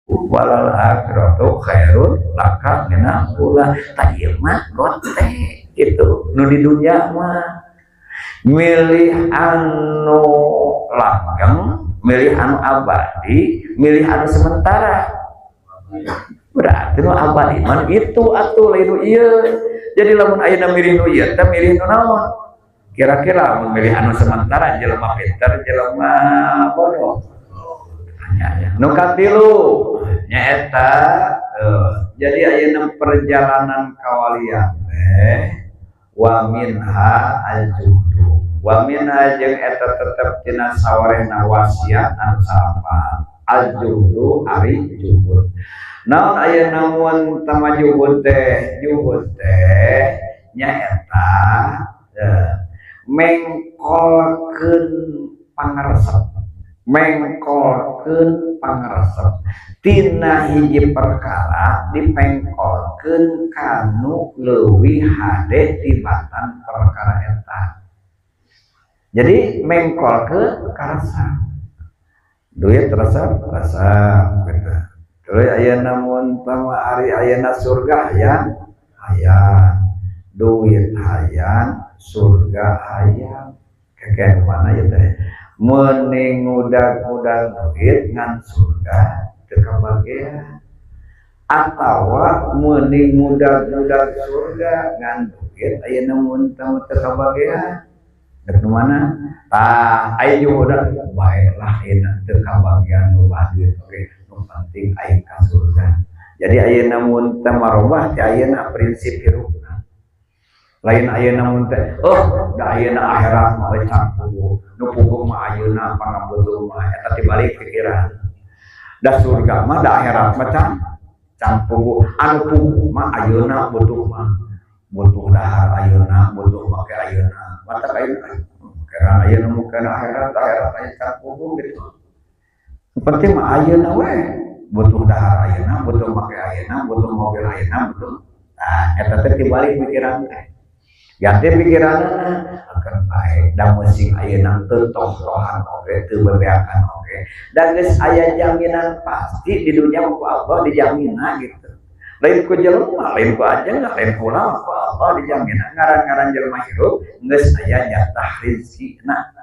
Walal akhiratu khairun laka minal ula. Tah, ieu mah gote gitu. Nu di dunya mah milih anu langgeng, milih anu abadi, milih anu sementara. Berarti nu abadi mah itu atuh, lain nu ieu. Jadi lamun ayeuna milih nu ieu teh milih nu naon? Kira-kira lamun milih anu sementara, jelema pinter, jelema bodoh? Ya, nu katilu nyaeta jadi ayeuna perjalanan kawalian teh wa minha al-juhdu, wa minha jeung eta tetep tina sawarehna wasiat anu salapan, al-juhdu, ari juhud. Naon ayeuna mun tama juhud teh? Juhud teh nyaeta mengkolkeun pangaresep, mengkolkeun pangaresep tina hiji perkara dipengkolkeun kanu leuwih hade tibatan perkara eta. Jadi mengkolkeun karasa duit resep resep gitu. Terus ayeuna mun tama ari ayeuna surga hayang, hayang duit, hayang surga, hayang keke mana ya teh? Mending ngudag-ngudag duit ngan surga teu kabagean, atawa mending ngudag-ngudag surga ngan duit ayeuna mun teu kabagean? Rek nu mana tah? Aya udah baiklah, ayeuna teu kabagean loba duit oge, nu penting aing ka surga. Jadi ayeuna mun teu marobah ti ayeuna prinsip hirupna. Lain ayeuna mun teh, oh, da ayeuna akhirat mah we campur, nu puguh mah ayeuna pangabutuh mah. Eta tibalik pikiran. Da surga mah, da akhirat mah campur, anu puguh mah ayeuna butuh mah, butuh dahar ayeuna, butuh make ayeuna. Mata ayeuna karena ayeuna mungkin akhirat, akhirat aya campur gitu. Penting mah ayeuna we, butuh dahar ayeuna, butuh make ayeuna, butuh mobil ayeuna, butuh. Nah, eta teh tibalik pikiran teh. Ganti pikiranna akan baik da musing ayeuna teu toh-tohan oge, teu bebeakan oge, dan geus aya jaminan pasti di dunia ku Allah dijamina gitu. Lain ku jelema, lain ku aja, lain ku ulama, ku Allah dijamina. Ngaran-ngaran jelema hirup geus aya jatah rezekina.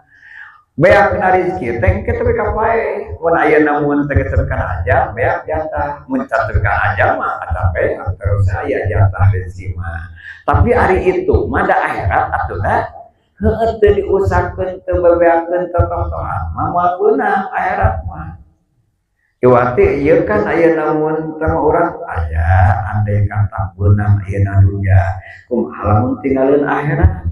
Beak na rezeki teh engke teh ka pae. Mun ayeuna mun teh geus aja beak jatah, mun can teu aja mah capek terus aya jatah rezeki mah. Tapi hari itu mah da akhirat atuh da heueuh, teu diusahakeun, teu bebeakeun, teu toh-tohan mah moal beunang akhirat mah. Iwati ieu kan ayeuna mun teh urang aya andai kata beunang ayeuna dunya, kumaha lamun tinggalin akhirat?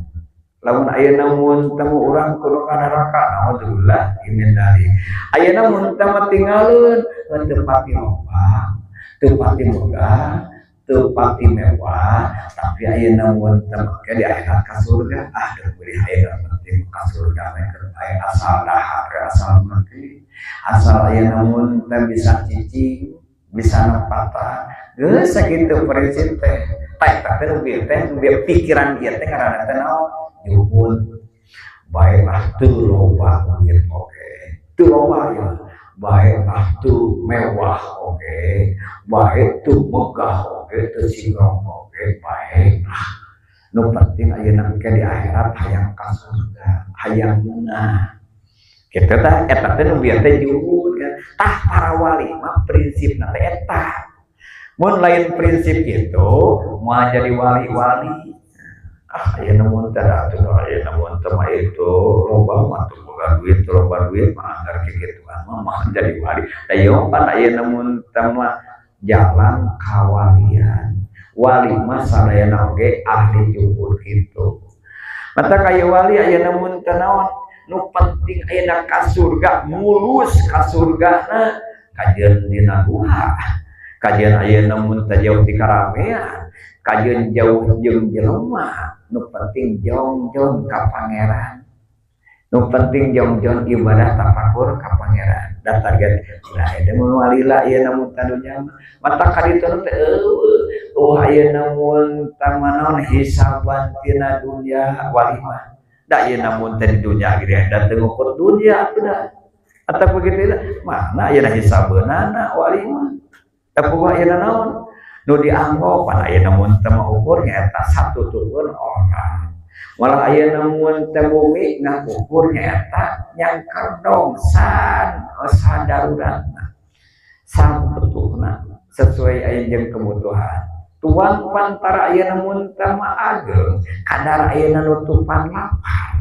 Lamun ayeuna mun teh urang kudu ka neraka, naudzubillah min dzalik. Ayeuna mun teh mah tinggalin teu pati loba, teu pati megah, teu pati mewah, tapi ayeuna mun teh make di akhirat ka surga. Ah, teu pilih ayeuna, penting ka surga we keur bae, asal dahar, asal make, asal ayeuna mun teh bisa cicing, bisa nepatan, geus sakitu prinsip teh. Tah, eta teh nu bieu teh, nu bieu pikiran ieu teh ngaranna teh naon? Juhud. Baiklah teu loba duit oge, teu loba ya, baiklah teu mewah oge, baik teu megah oge, teu singrong oge, baiklah, nu penting ayeuna engke di akhirat hayang ka surga, hayang meunah kitu. Tah, eta teh nu bieu teh juhud kan. Tah, para wali mah prinsipna teh eta. Mun lain prinsip kitu moal jadi wali-wali. Ah, ayeuna mun teh atuh, ayeuna mun teh mah itu loba mah tuh boga duit, loba duit mah anggar kikituan mah mah jadi wali. Da ieu pan ayeuna mun teh mah jalan kawalian. Wali mah sadayana oge ahli juhud kitu. Mata kaya wali ayeuna mun teh naon? Nu penting ayeuna ka surga, mulus ka surgana, kajeun dina guha, kajeun ayeuna mun teh jauh ti karamean, kajeun jauh jeung jelema, nu penting jongjon ka Pangeran, nu penting jongjon ibadah tafakur ka Pangeran. Da target lah eta mun walila ieu mun tadunya mata ka ditu teh eueuh. Oh, ayeuna mun tamanon hisaban tina dunya wali mah da ayeuna mun teh di dunya ge da teu ngukur dunya atuh da. Atau begitu mana ayeuna hisabeunana walimah. Tapi ayeuna naon nu dianggo pan ayeuna mun teu mah ukur nyaeta satutukeun orang. Malah ayeuna mun teu bumi ngakukur nyaeta nyangkerdong san sadaruratna, sabutuhna, sesuai aya jeung kebutuhan. Tuang pantara ayeuna mun teu mah ageng kadar ayeuna nutupan lapar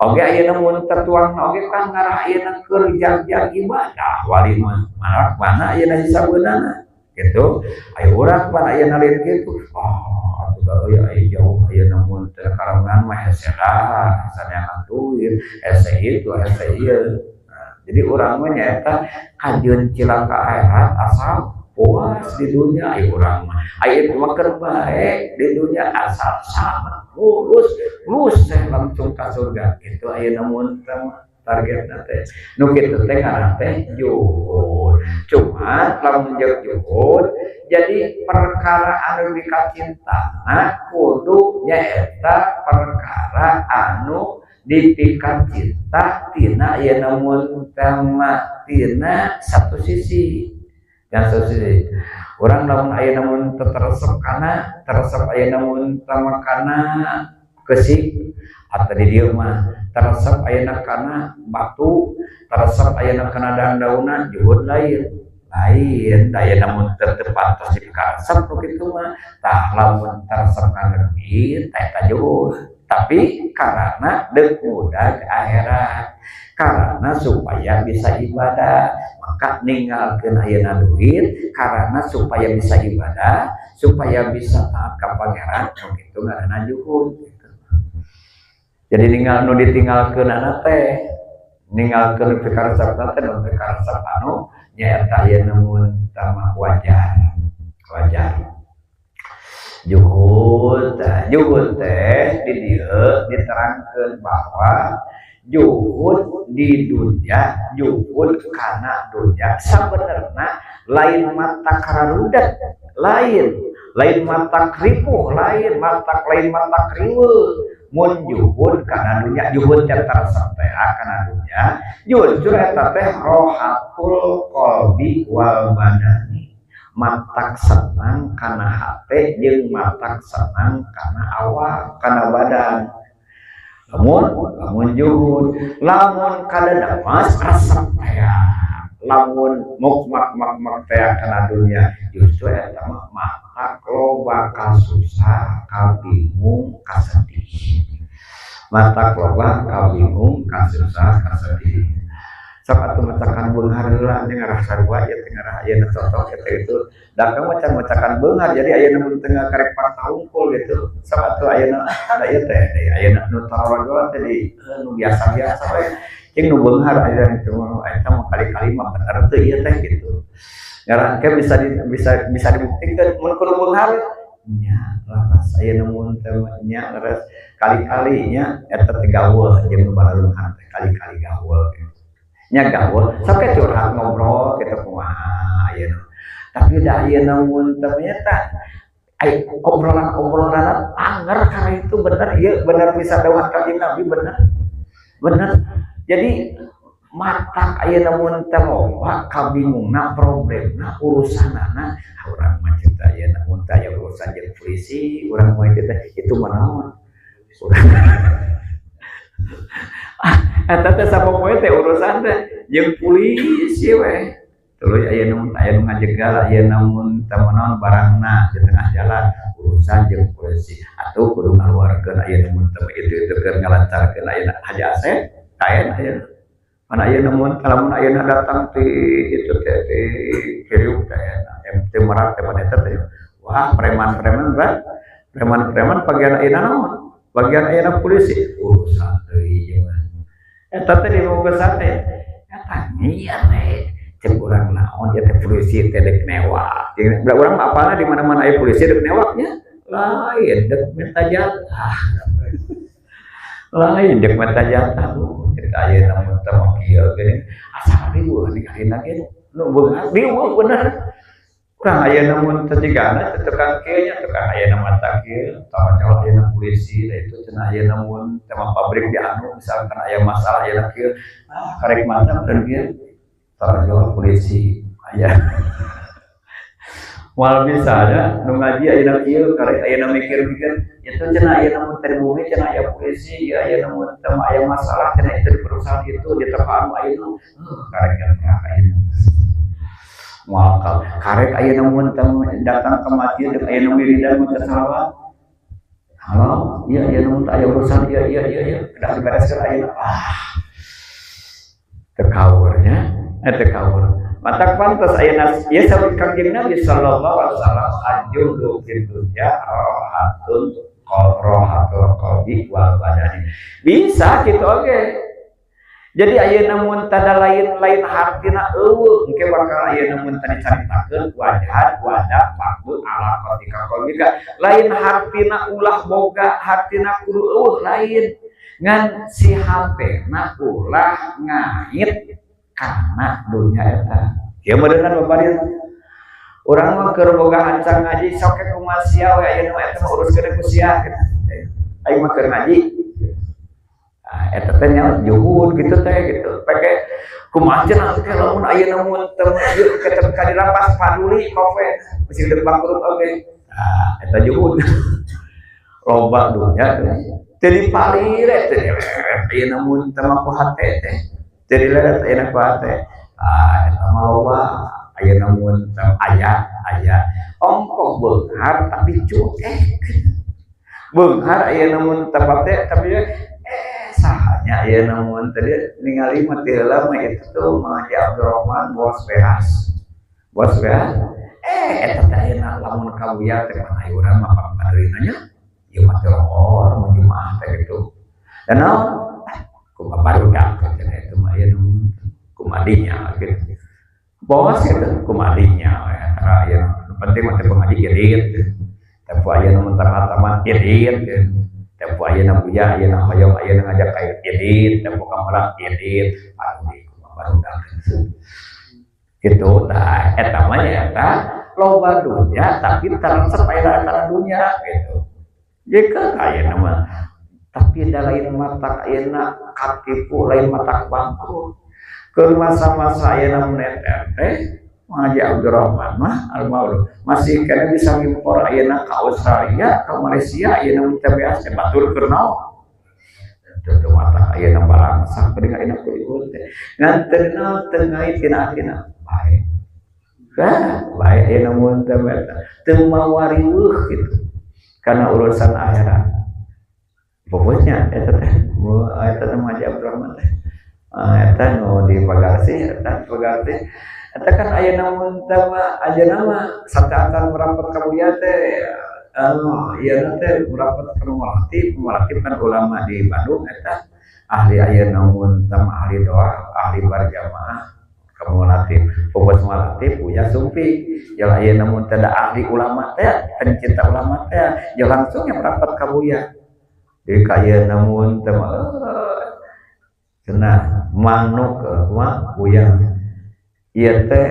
oge. Ayeuna mun tertuang oge kan ngarah ayeuna keur jag ibadah walimah. Mana mana ayeuna hisabeunana gitu. Ayo urang pan ayeuna lain kitu. Oh, atuh da euy, aya jauh ayeuna mun teu karengan mah hese dahar, saneangan duit, hese itu, hese ieu. Nah, jadi urang mah nyaeta kajeun cilaka akhirat asal puas di dunia. Ayo urang mah aya itu mah keur bae di dunia, asal selamat, lulus lulus teh langsung ka surga gitu. Ayeuna mun targetna teh nu kitu teh ngaran teh juhud. Cuma lamun jeung juhud, jadi perkara anu dikacintana kudu nyaeta perkara anu dipikacinta tina ayeuna mun mah tina satu sisi dan satu sisi. Urang lamun ayeuna mun teresep kana, teresep ayeuna mun teh kana kesik, atau di dieu mah teresep ayeuna kana batu, teresep ayeuna kana daun-daunan, juhud lain lain. Daya namun teu pantas dikaresep nu kitu mah. Tah, lamun teresep kana duit eta juhud, tapi karena deuk ngudag akhirat, karena supaya bisa ibadah, maka ninggalkeun ayeuna duit karena supaya bisa ibadah, supaya bisa taat ka Pangeran, nu kitu ngaranna juhud gitu. Jadi ninggal nu ditinggalkeunana teh, ninggalkeun pikaresep teh, nu pikaresep anu nyaeta ayeuna mun tama wajar wajar. Juhud, juhud teh di dieu diterangkeun bahwa juhud di dunia, juhud kana dunia sabenerna lain mata kararudat, lain lain mata kripuh, lain mata, lain mata kriweuh. Mun juhud kana dunia, juhud teh teresep teh kana dunia, jujur eta teh rohatul qalbi wal badani, matak senang kana hate jeung matak senang kana awak, kana badan. Lamun lamun juhud, lamun kada resep teh, lamun muk mak mak mak teh kana dunia, justru eta mah matak loba kasusah, kabingung, kasedih. Matak loba kabingung, kasusah, kasedih. Sok atuh macakan beunghar heula nya, ngarah sarua ieu teh, ngarah ayeuna cocok eta itu da kamu macan macakan beunghar. Jadi ayeuna mun teu karek fakta hungkul gitu. Sok atuh ayeuna ada ieu teh, ayeuna nu tarorojo teh di nu biasa-biasa we jeung nu beunghar ayeuna itu eta mah kali-kali mah bener teu ieu teh gitu. Ngarah ke bisa di, bisa bisa dibuktikan mun kudu beunghar nya laras ayeuna mun teh nya laras kali-kali nya eta teh gaul jeung nu baleunghar teh kali-kali gaul gitu nya. Gaul sok curhat, ngobrol gitu, kumaha ayeuna. Tapi da ayeuna mun teh nya ai obrolan-obrolan anger karena itu bener ieu, bener bisa dawuh Kanjeng Nabi, bener bener. Jadi matak ayeuna mun teh loba kabingungna, problemna, urusanana. Urang mah cerita ayeuna mun teh aya urusan jeung polisi, urang mah teh itu mah naon urang eta teh sapopoe teh urusan teh jeung polisi we. Tuluy aya nu aya nu ngajegal ayeuna mun teh naon barangna di tengah jalan, urusan jeung polisi atuh kudu ngaluarkeun ayeuna mun teh itu keur ngalancarkeun ayeuna haji asep kaen ayeuna. Mana ayeuna mun lamun ayeuna datang ti itu teh, ti Priuk teh, MT Merak teh, eta teh, wah, preman-preman berat, preman-preman bagian ayeuna naon, bagian ayeuna polisi urusan deui jeung eta teh di teh eta nyiar we. Cek urang naon ya teh, polisi teh dek newak? Urang mah apalna di mana-mana aya polisi dek newaknya, lain dek minta jatah, lain dek minta jatah. Kita ayeuna mun teh mah kieu geuning, asa riweuh ningalina ge nu beunghar, riweuh bener. Urang ayeuna mun teu jigana teh tukang kieu nya, tukang ayeuna mata kieu, tawajal ayeuna polisi da itu cenah. Ayeuna mun tema pabrik di anu misalkan aya masalah ayeuna kieu, ah karek mata bener kieu, tawajal polisi aya. Moal bisa nya nu ngaji ayeuna kieu, karek ayeuna mikir-mikir itu cenah, ayeuna mun teh bumi cenah aya polisi ya, ayeuna mun tema aya masalah cenah itu di perusahaan itu di toko anu ayeuna, karek ayeuna moal karek ayeuna mun datang ke masjid, ayeuna wiridan maca salawat, halo, iya iya, mun aya urusan, iya iya iya iya, udah dibereskeun ayeuna, ah teu kaur nya, eh teu kaur. Matak pantas ayeuna ieu sabut Kangjeng Nabi sallallahu alaihi wasallam, az-zuhdu fid dunya rohatun rohatul qalbi wal badani. Bisa gitu, oke. Jadi ayeuna mun tada lain-lain hartina euweuh, engke bakal ayeuna mun tadi caritakeun wajhad wada faqdu ala qatika qalbika. Lain hartina ulah boga, hartina kudu euweuh, lain. Ngan si hatena ulah ngait kana dunya eta. Ieu meureunna babarin urang mah keur boga ancang ngaji, sok ke kumaha sia we, ayeuna mah eta mah uruskeun ku sia gitu. Aing mah keur ngaji. Nah, eta teh nya juhud gitu teh gitu. Pake kumaha cenah teh lamun ayeuna mun teu ieu ke ka dirampas paduli kofe mesti deuk bangkrut oge. Nah, eta juhud. Loba dunya teu dipalire, teu dileret ayeuna mun teu mah ku hate teh. Teu dileret ayeuna ku hate. Ah, eta mah loba ayeuna mun teu aya aya ongkoh beunghar tapi cuek. Beunghar ayeuna mun tempat teh tapi sahanya ya, namun tadi ningali mah teu heula mah itu tuh mah Haji Abdurrahman bos beas, bos beas, eta teh ayeuna lamun kabuya teh mah aya urang mah pamarina nya ieu mah teh lohor mun jumaah teh gitu dan naon kumaha barudak cenah itu mah ieu kumadinya gitu, bos gitu kumadinya ya tara ieu penting mah teh pengaji irit tempo ayeuna mun tamat irit gitu. Tempo ayeuna buya ayeuna hoyong ayeuna ngajak ka irit tempo kamala irit pasti kumaha barudak gitu. Tah eta mah nya eta loba dunya tapi teresep aya kana dunya gitu. Jika ayeuna mah tapi da lain mata ayeuna katipu, lain mata bangkrut. Ke masa-masa ayeuna meneter teh Haji Abdurrahman mah almarhum masih kena bisa ngimpor ayeuna ka Australia, ka Malaysia ayeuna mun teh beas teh batur keur naon. Teu mata ayeuna balangsak geuning ayeuna ku teh. Ngan teu naon, teu ngait tina atina bae. Bah, bae ayeuna mun teh eta teu mawariweuh gitu karena urusan akhirat. Pokoknya eta teh eta teh Haji Abdurrahman teh. Eta nu di Pagarsih, eta Pagarsih. Eta kan ayeuna mun teh mah ayeuna mah sateuacan merapat ka buya teh, ieu teh merapat ka Mulatib, Mulatib kan ulama di Bandung eta ahli ayeuna mun teh ahli doa, ahli berjamaah ka Mulatib. Fokus Mulatib buya sumpi. Ya ayeuna mun teh ahli ulama teh, pencinta ulama teh, ya langsung yang merapat ka buya. Jadi ka ayeuna mun teh mah cenah manuk mah buya ieu teh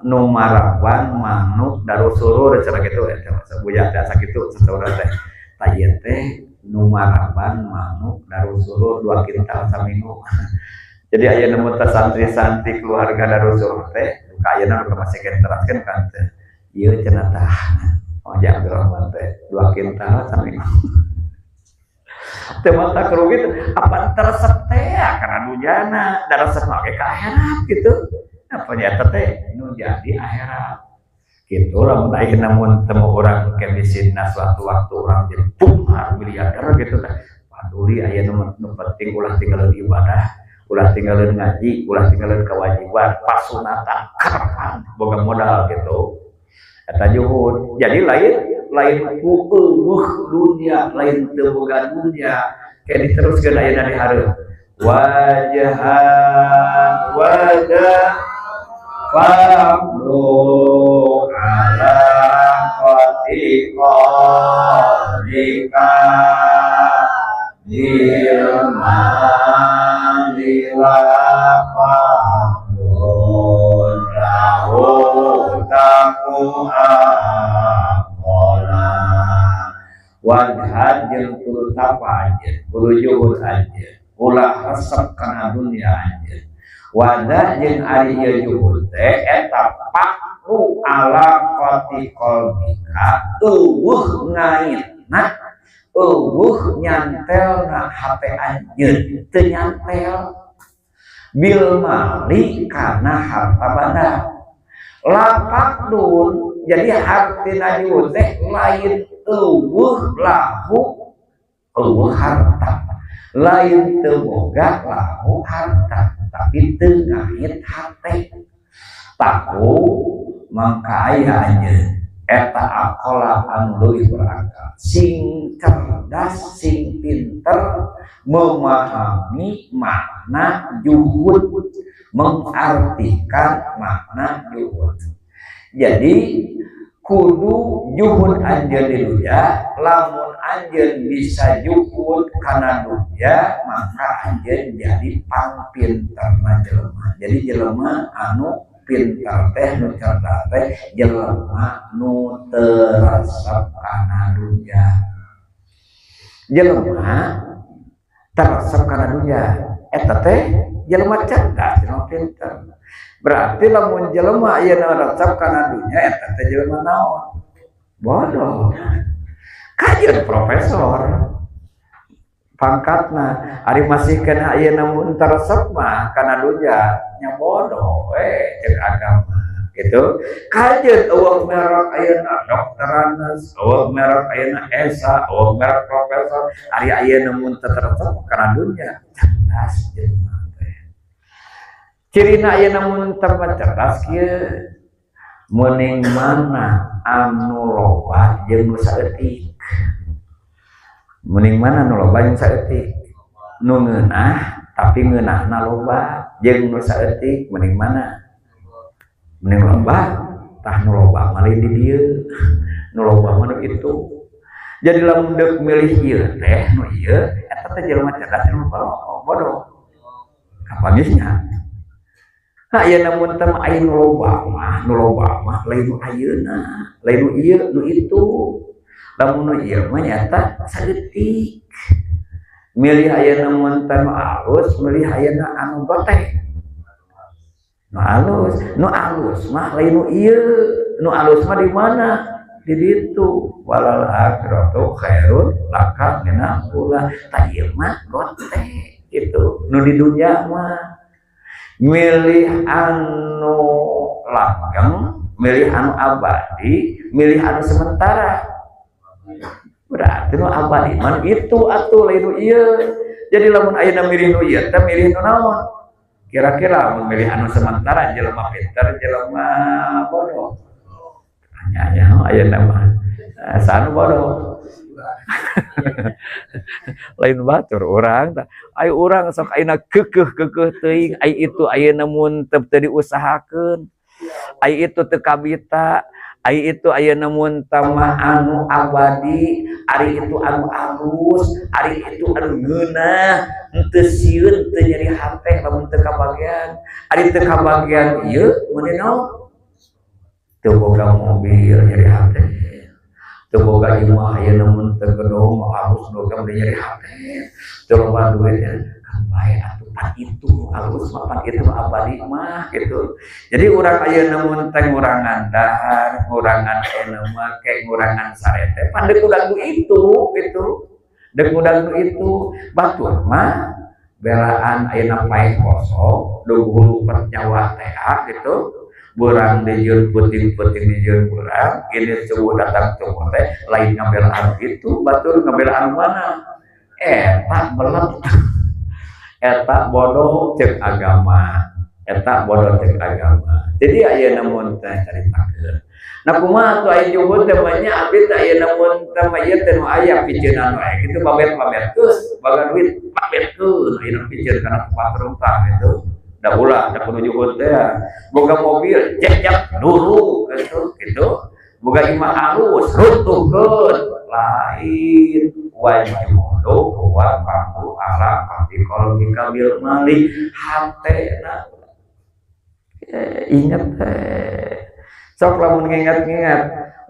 nu maraban manuk Darussurur cenah kitu eta buya teh sakitu sasaurna teh. Tah ieu teh nu maraban manuk Darussurur 2 kintal saminggu. Jadi aya nu teh santri-santri keluarga Darussurur teh duka ayeuna nu masih teraskeun kan teh ieu cenah tah Haji Abdurrahman teh 2 kintal saminggu. Teu mata kerugi apa teresep teh karena dunyana da resep oge ka akhirat gitu. Apa nyata teh nu jadi akhirat gitu. Lamun ayeuna mun temu urang ke bisina suatu waktu urang jadi bunghar miliarder gitu teh paduli ayeuna nu penting ulah tinggalin ibadah, ulah tinggalin ngaji, ulah tinggalin kewajiban pasunatan kapan boga modal gitu. Eta juhud. Jadi lain lain ku euweuh dunia, lain teu boga dunia. Kayak diteruskeun ayeuna di hareup wajhan wajah fa'lu ala qatiqadika bil mali wa fa'lun lahu. Faqu aqala wajhad jeung kudu tapa anjeun, kudu juhud anjeun, ulah resep kana dunya anjeun. Wada jeung ari ieu juhud teh eta faqu alaqati qalbika, euweuh ngaitna, euweuh nyantelna hate anjeun, teu nyantel bil mali kana harta banda. Lapakdun, jadi hartina juhud teh lain euweuh lahu euweuh harta, lain teu boga lahu harta, tapi teu ngait hate. Taku mangka aya anjeun eta aqala anu leuwih berakal, sing cerdas, sing pinter memahami makna juhud, mengartikan makna juhud. Jadi kudu juhud anjeun di dunya. Lamun anjeun bisa juhud kana dunya, maka anjeun jadi pangpinterna jelema. Jadi jelema anu pinter teh, nu cerdas teh, jelema nu teu resep kana dunya. Jelema teu resep kana dunya eta teh jelema cerdas, jelema pinter. Berarti lamun jelema ayeuna resep kana dunya, eta teh jelema naon? Bodoh. Kajeun profesor pangkatna, ari masih kena ayeuna mun teu resep mah kana dunya, nya bodoh we cek agama gitu. Kajeun euweuh merek ayeuna doktorandes, euweuh merek ayeuna esa, euweuh merek profesor, ari ayeuna mun teu resep kana dunya, cerdas jelema teh. Cirina ayeuna mun teu cerdas kieu: mending mana anu loba jeung nu saeutik? Mending mana nu loba jeung saeutik? Nu ngeunah tapi ngeunahna loba jeung nu saeutik, mending mana? Mending loba. Tah, nu loba mah lain di dieu, nu loba mah nu itu. Jadi lamun deuk milih ieu teh nu ieu, eta teh jelema cerdas, jelema bodoh kapangisnya. Nah, ieu namun teh aya nu loba mah, nu loba mah lain nu ayeuna, lain nu ieu, nu itu. Lamun nu ieu mah nyata saeutik. Milih ayeuna mun teh nu alus, milih ayeuna anu gotek. Nu alus, nu alus mah lain nu ieu, nu alus mah di mana? Di ditu. Walal akhiratu khairun laka minal ula. Tah, ieu mah gotek gitu. Nu di dunya mah milih anu langgeng, milih anu abadi, milih anu sementara. Berarti nu abadi mah itu atuh, lain nu ieu. Jadi lamun ayeuna milih nu ieu teh milih nu naon? Kira-kira mun milih anu sementara, jelema pinter, jelema bodoh? Tanya ayeuna mah sanu bodoh. Lain batur urang tah. Ayo urang sok ayeuna keukeuh-keukeuh teuing, ai itu ayeuna mun teu diusahakeun. Ai itu teu kabita, ai itu ayeuna mun mah anu abadi, ari itu anu alus, ari itu anu ngeunah, henteu sieun, teu nyeri hate lamun teu kabagian. Ari teu kabagian ieu meuni naon? Teu boga mobil nyeri hate. Teu boga imah ayeuna mun teu gedong alus boga meuni nyeri hate. Teu loba duit ya kan bae atuh, pan itu alus mah, pan itu abadi mah gitu. Jadi urang ayeuna mun teh ngurangan dahar, ngurangan ayeuna mah kayak ngurangan sare teh pan deuk udah itu gitu. Deuk udah itu. Batur mah belaan ayeuna paeh kosong, duh lupet nyawa teh gitu. Burang dijieun puting-puting dijieun burang, ini subuh datang subuh teh lain ngabelaan itu, batur ngabelaan mana? Eta belet, eta bodoh cek agama, eta bodoh cek agama. Jadi ayeuna mun teh caritakeun, nah, kumaha atuh aya juhud teh mah nya? Abdi teh ayeuna mun teh mah ieu teh nu aya piceunna wae kitu, babet-babet geus baga duit, babetkeun ayeuna piceun kana tempat runtah gitu. Da ulah da kudu juhud teh boga mobil jejak dulu gitu gitu, boga imah alus runtuhkeun. Lain. Wajudu huwa faqu alaqati qalbika bil mali, hatena ingat teh. Sok lamun ngingat-ngingat,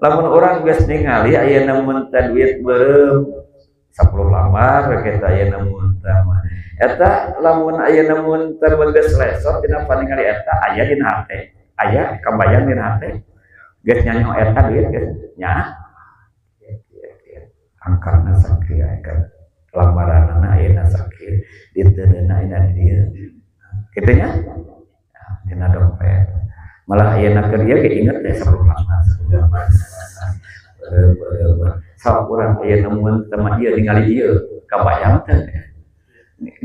lamun urang geus ningali ayeuna mun teh duit beureum 10 lambar kita ayeuna mun teh mah. Eta lamun ayeuna mun teh geus lesot dina paningali eta aya dina hate. Aya kabayang dina hate. Geus nyanyo eta duit geus nya. Angkana sakieu kan lambaranana ayeuna sakieu diteundeunna ayeuna di dieu. Kitu nya? Dina dompet. Malah ayeuna keur ieu ge inget teh 10 lambar, 10 lambar. Sok urang ayeuna mun teh mah ieu ningali ieu kabayang teh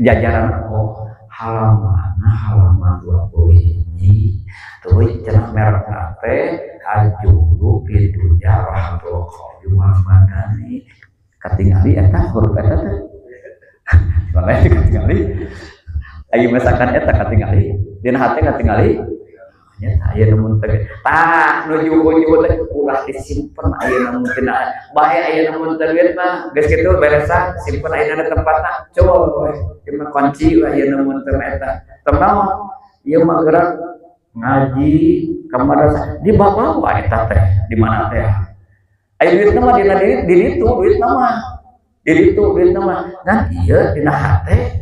jajaran, oh, halaman halaman 20 hiji tuluy cenah merekna teh al-juhdu fid dunya rahatul qalbi wal badani. Katingali eta huruf eta teh malah katingali aya masakan eta, katingali dina hate, katingali nya aya nu teh. Tah, nu juhud teh ulah disimpen aya nu tina bae. Aya nu teh duit mah geus kitu beresan, simpen aya na tempatna, coba we ieu kunci aya nu teh eta. Tenaon ieu mah gerak ngaji ka madrasah dibawa eta teh di mana teh aya duit mah dina di ditu, duit mah di ditu, duit mah ngan ieu dina hate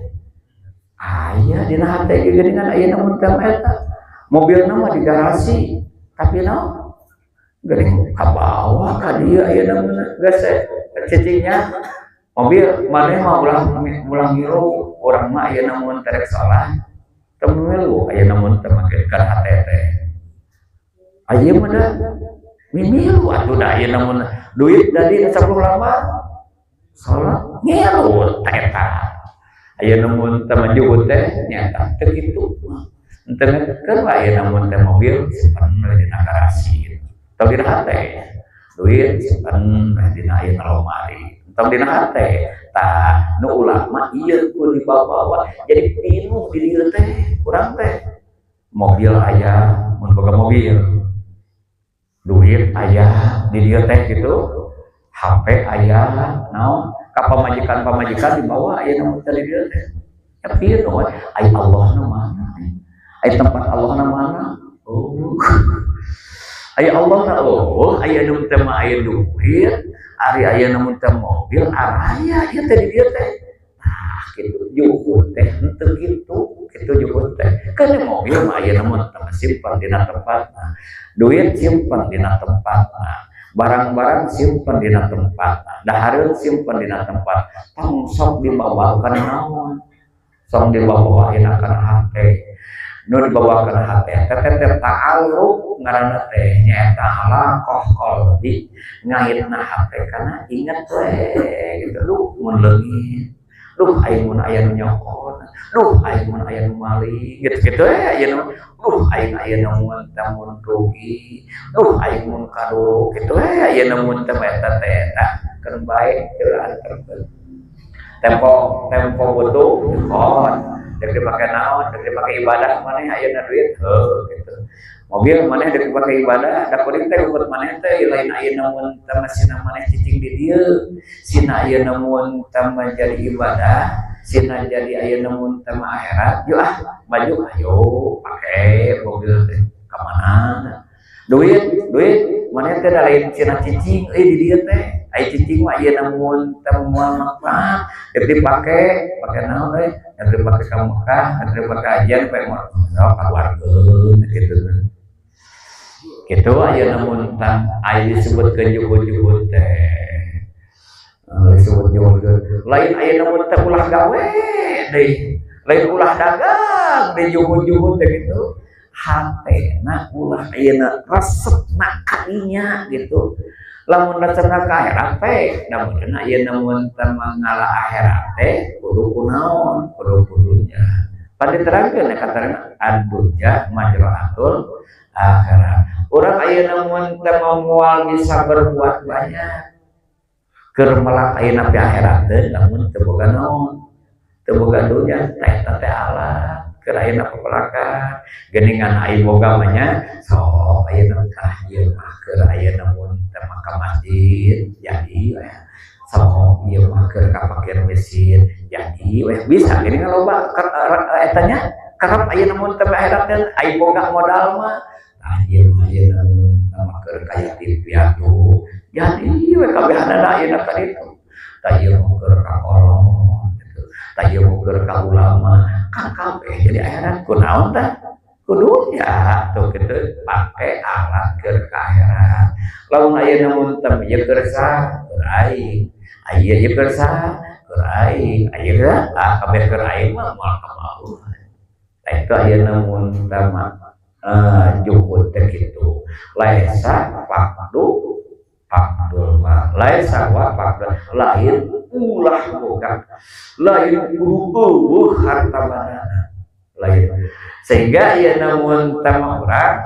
aya, dina hate ge geuningan aya nu teh eta. Mobil mah di garasi, tapi naon geuning kabawa ka dieu ayeuna geus cicingnya mobil. Maneh mah ulah ulah ngilu, urang mah ayeuna mun terek salat teu milu, ayeuna mun teu make ka hate teh aya mah da mimilu atuh da. Ayeuna mun duit tadi 10 lambar salat ngilu teh eta ayeuna mun teu maju teh nyata teu kitu. Henteu keur aya namun teh mobil simpen we dina garasi atau dina hate, duit simpen we dina ayeuna lemari entong dina hate. Tah, nu ulah mah ieu ku dibawa, jadi pinuh di dieu teh urang teh. Mobil aya mun boga mobil, duit aya di dieu teh gitu, HP aya, naon ka pamajikan-pamajikan dibawa aya namun teh di dieu teh. Ya pinuh. Aya Allah nu mana? Aya tempat Allah na mana? Oh. Aya Allah na, oh, aya nu teh mah aya duit, ari aya nu teh mobil, araya ieu teh di dieu teh. Nah, kitu juhud teh henteu kitu, kitu juhud teh. Kan mobil mah aya nu teh simpan dina tempatna. Duit simpan dina tempatna. Barang-barang simpan dina tempatna. Dahareun simpan dina tempat. Tong sok dibawa kana naon? Sok dibawa kana hate. Nu dibawa kana hate teh teh ta'alluq ngaranna teh, nyaeta alaqah qalbi, ngaitna hate kana inget we gitu. Duh, mun leungit, duh, aing mun aya nu nyokot, duh, aing mun aya nu maling, gitu gitu we aya nu, duh, aing aya nu mun teh mun rugi, duh, aing mun kado, gitu we aya nu mun teh eta teh. Tah, keur bae terus tempo tempo butuh kon dek dipake naon, dek dipake ibadah maneh ayeuna duit heuh gitu. Mobil maneh dek dipake ibadah, da kuring teh ukut maneh teh lain ayeuna mun teh sina maneh cicing di dieu, sina ayeuna mun teh jadi ibadah, sina jadi ayeuna mun teh akhirat. Yuk ah, maju ayo pake mobil teh ka mana? Duit duit maneh teh da lain sina cicing euy di dieu teh. Ai cicing mah ayeuna mun teh moal manfaat, dek dipake pake naon euy? Dek dipake ka Mekah, dek dipake ajian, pake moal kaluarkeun gitu. Kitu ayeuna mun tah aya disebutkeun juhud-juhud teh. Disebut juhud lain ayeuna mun teh ulah gawe deui, lain ulah dagang deui juhud-juhud teh gitu. Hatena ulah ayeuna resepna ka dinya gitu. Lamun resepna ka akhirat teh da benerna ayeuna mun teh ngala akhirat teh kudu kunaon? Kudu kudunya. Pan diterangkeun ya katarana ad-dunya majra'atul akhirat. Urang ayeuna mun teh moal bisa berbuat banyak keur melak ayeuna pi akhirat teh lamun teu boga naon? Teu boga dunya. Teh eta teh alat keur ayeuna pepelakan geuningan ai boga mah nya sok ayeuna tah ieu mah keur ayeuna mun teh ka masjid jadi we, sok ieu mah keur ka fakir miskin jadi we, bisa geuningan loba eta nya kerap ayeuna mun teh akhirat teh ai boga modal mah. Tah, ieu mah ayeuna mun yatim piatu. Jadi we kabehanana ayeuna ka ditu. Tah ieu keur ka kolot gitu. Tah ieu keur ka ulama, kan kabeh jadi akhirat kunaon tah? Kudunya tuh gitu pake alat keur ka akhirat. Lamun ayeuna mun tem ieu keur saha? Keur aing. Aya ieu keur saha? Keur aing. Ayeuna ah kabeh keur aing mah moal kamauhan. Tah itu ayeuna mun tama juhud teh kitu. Laisa faqdu faqdul ma laisa wa faqdu lain ulah boga lain kudu eueuh harta bandana lain. Sehingga ayeuna mun tama urang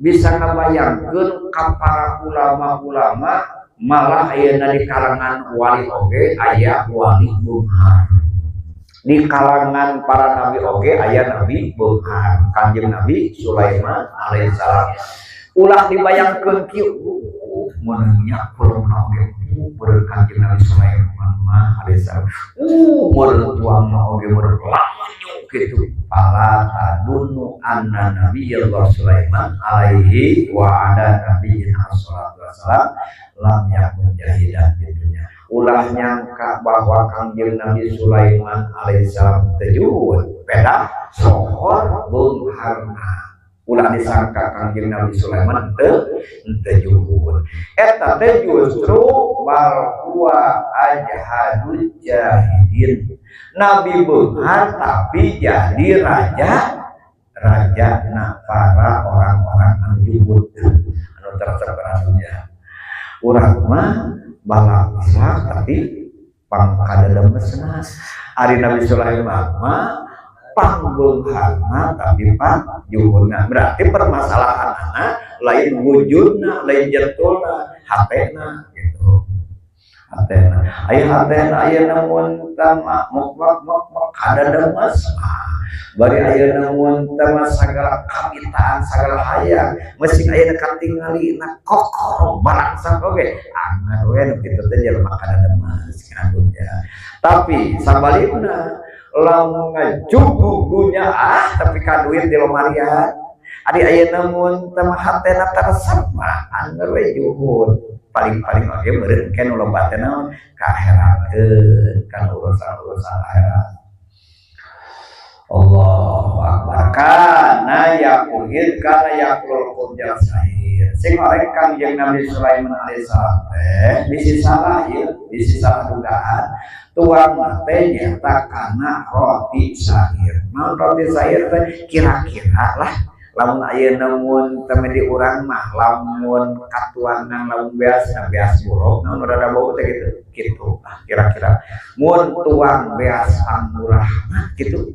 bisa ngabayangkeun ka para ulama-ulama malah ayeuna di kalangan wali oge aya wali beunghar. Di kalangan para nabi oge aya nabi beunghar, Kanjeng Nabi Sulaiman alaihissalam. Ulah dibayangkeun kieu meunangnya kulumna oge meureun Kanjeng Nabi Sulaiman mah alaihissalam. Meureun tuangna oge meureun lamunyu kitu. Fala tadunnu anna nabiyallah Sulaiman alaihi wa ala nabiyyina salatu wassalam lam yakun jahidan di dunya. Ulah nyangka bahwa Kangjeng Nabi Sulaiman alaihissalam teu juhud, pedah sohor beungharna. Ulah disangka Kangjeng Nabi Sulaiman teu juhud. Eta teh justru bal huwa ajhadul jahidin. Nabi beunghar tapi jadi raja, raja na para orang-orang anu juhud, anu teresep kana dunya. Urang mah balaksa tapi pangkadademesna. Ari Nabi Sulaiman mah pangbeungharna tapi pangjuhudna. Berarti permasalahanana lain wujudna, lain jentulna, hatena gitu. Hatena. Aya hatena ayeuna mun tama mok mok mok mok kadademes. Bari ayeuna mun tama sagala kamintaan sagala hayang mesti ayeuna katingalina kokor balangsak oge angan we nu kitu teh jelema kadademes kadunya. Tapi sabalikna lamun ngajugug dunya ah tapi ka duit di lemarian. Ari ayeuna mun tama hatena teresep mah anger we juhud. Paling-paling oge meureun ke nu loba teh naon ka akhiratkeun kana urusan-urusan akhirat. Allahu akbar. Kana yakuhid kana yakul qudjal sahir. Sing orek Kangjeng Nabi Sulaiman alaihissalam teh bisi salah ieu, bisi salah dugaan. Tuang teh nyata kana roti sahir. Naon roti sahir teh kira-kira lah lamun ayeuna mun teh di urang mah lamun katuangan lamun beas na beas buruk naon rada bau teh gitu. Kitu ah kira-kira mun tuang beas pangmurah mah kitu.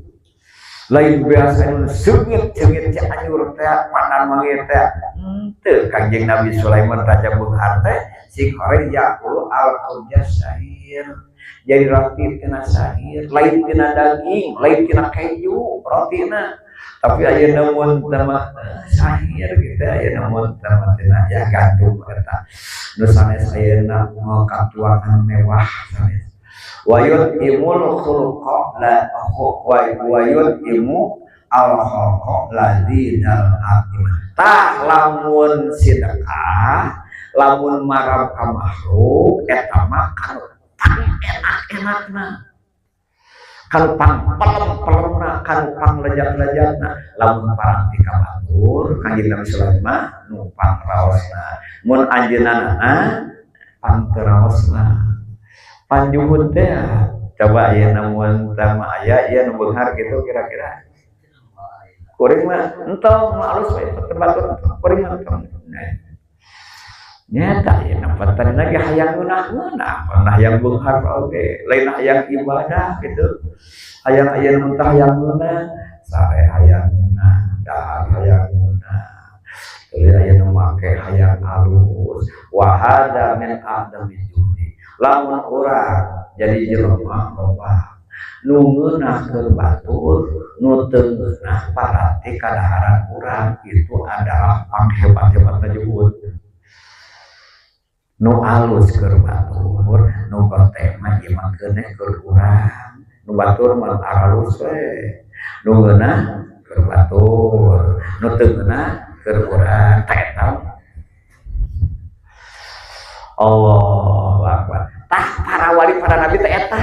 Lain biasa nu seungit-seungit ci anyur teh pandan wangi teh henteu Kangjeng Nabi Sulaiman raja beunghar teh sing horeng yaqulu al-qudjas sahir. Jadi roti tina sahir, lain tina daging, lain tina keju rotina. Tapi ayeuna mun teh mah sahir gitu ayeuna mun teh mah tina ya gandum eta. Nu sanes ayeuna mau katuangan mewah sanes. Wayut imul khulqa la wayut imu al khalqa ladinal atim. Tah lamun sedekah, lamun marab ka makhluk eta mah kanu pang enak-enakna. Kanu pang pelem-pelemna, kanu pang lejat-lejatna. Lamun paranti ka batur, Kanjeng Nabi Sulaiman nu pang raosna. Mun anjeunna pang teu raosna. Panjuhud teh coba ayeuna mun teh mah aya ieu nu beunghar gitu kira-kira. Kuring mah entong nu alus we batur kuring mah entong. Nyata ayeuna patan lagi hayang ngeunah-ngeunah, pernah hayang beunghar oge, lain hayang ibadah gitu. Hayang ayeuna mun teh hayang ngeunah, sare hayang ngeunah, dahar hayang ngeunah. Tuluy ayeuna make hayang alus. Wa hadza min a'dami juhdi. Lamun urang jadi jelema loba nu ngeunah keur batur, nu teu ngeunah paranti kadaharan urang itu adalah panghebat-hebatna juhud. Nu alus keur batur, nu gote mah ieu mah keuneh keur urang. Nu batur mah aralus we. Nu ngeunah keur batur, nu teu ngeunah keur urang. Tah eta Allahu akbar. Tah, para wali, para nabi teh eta.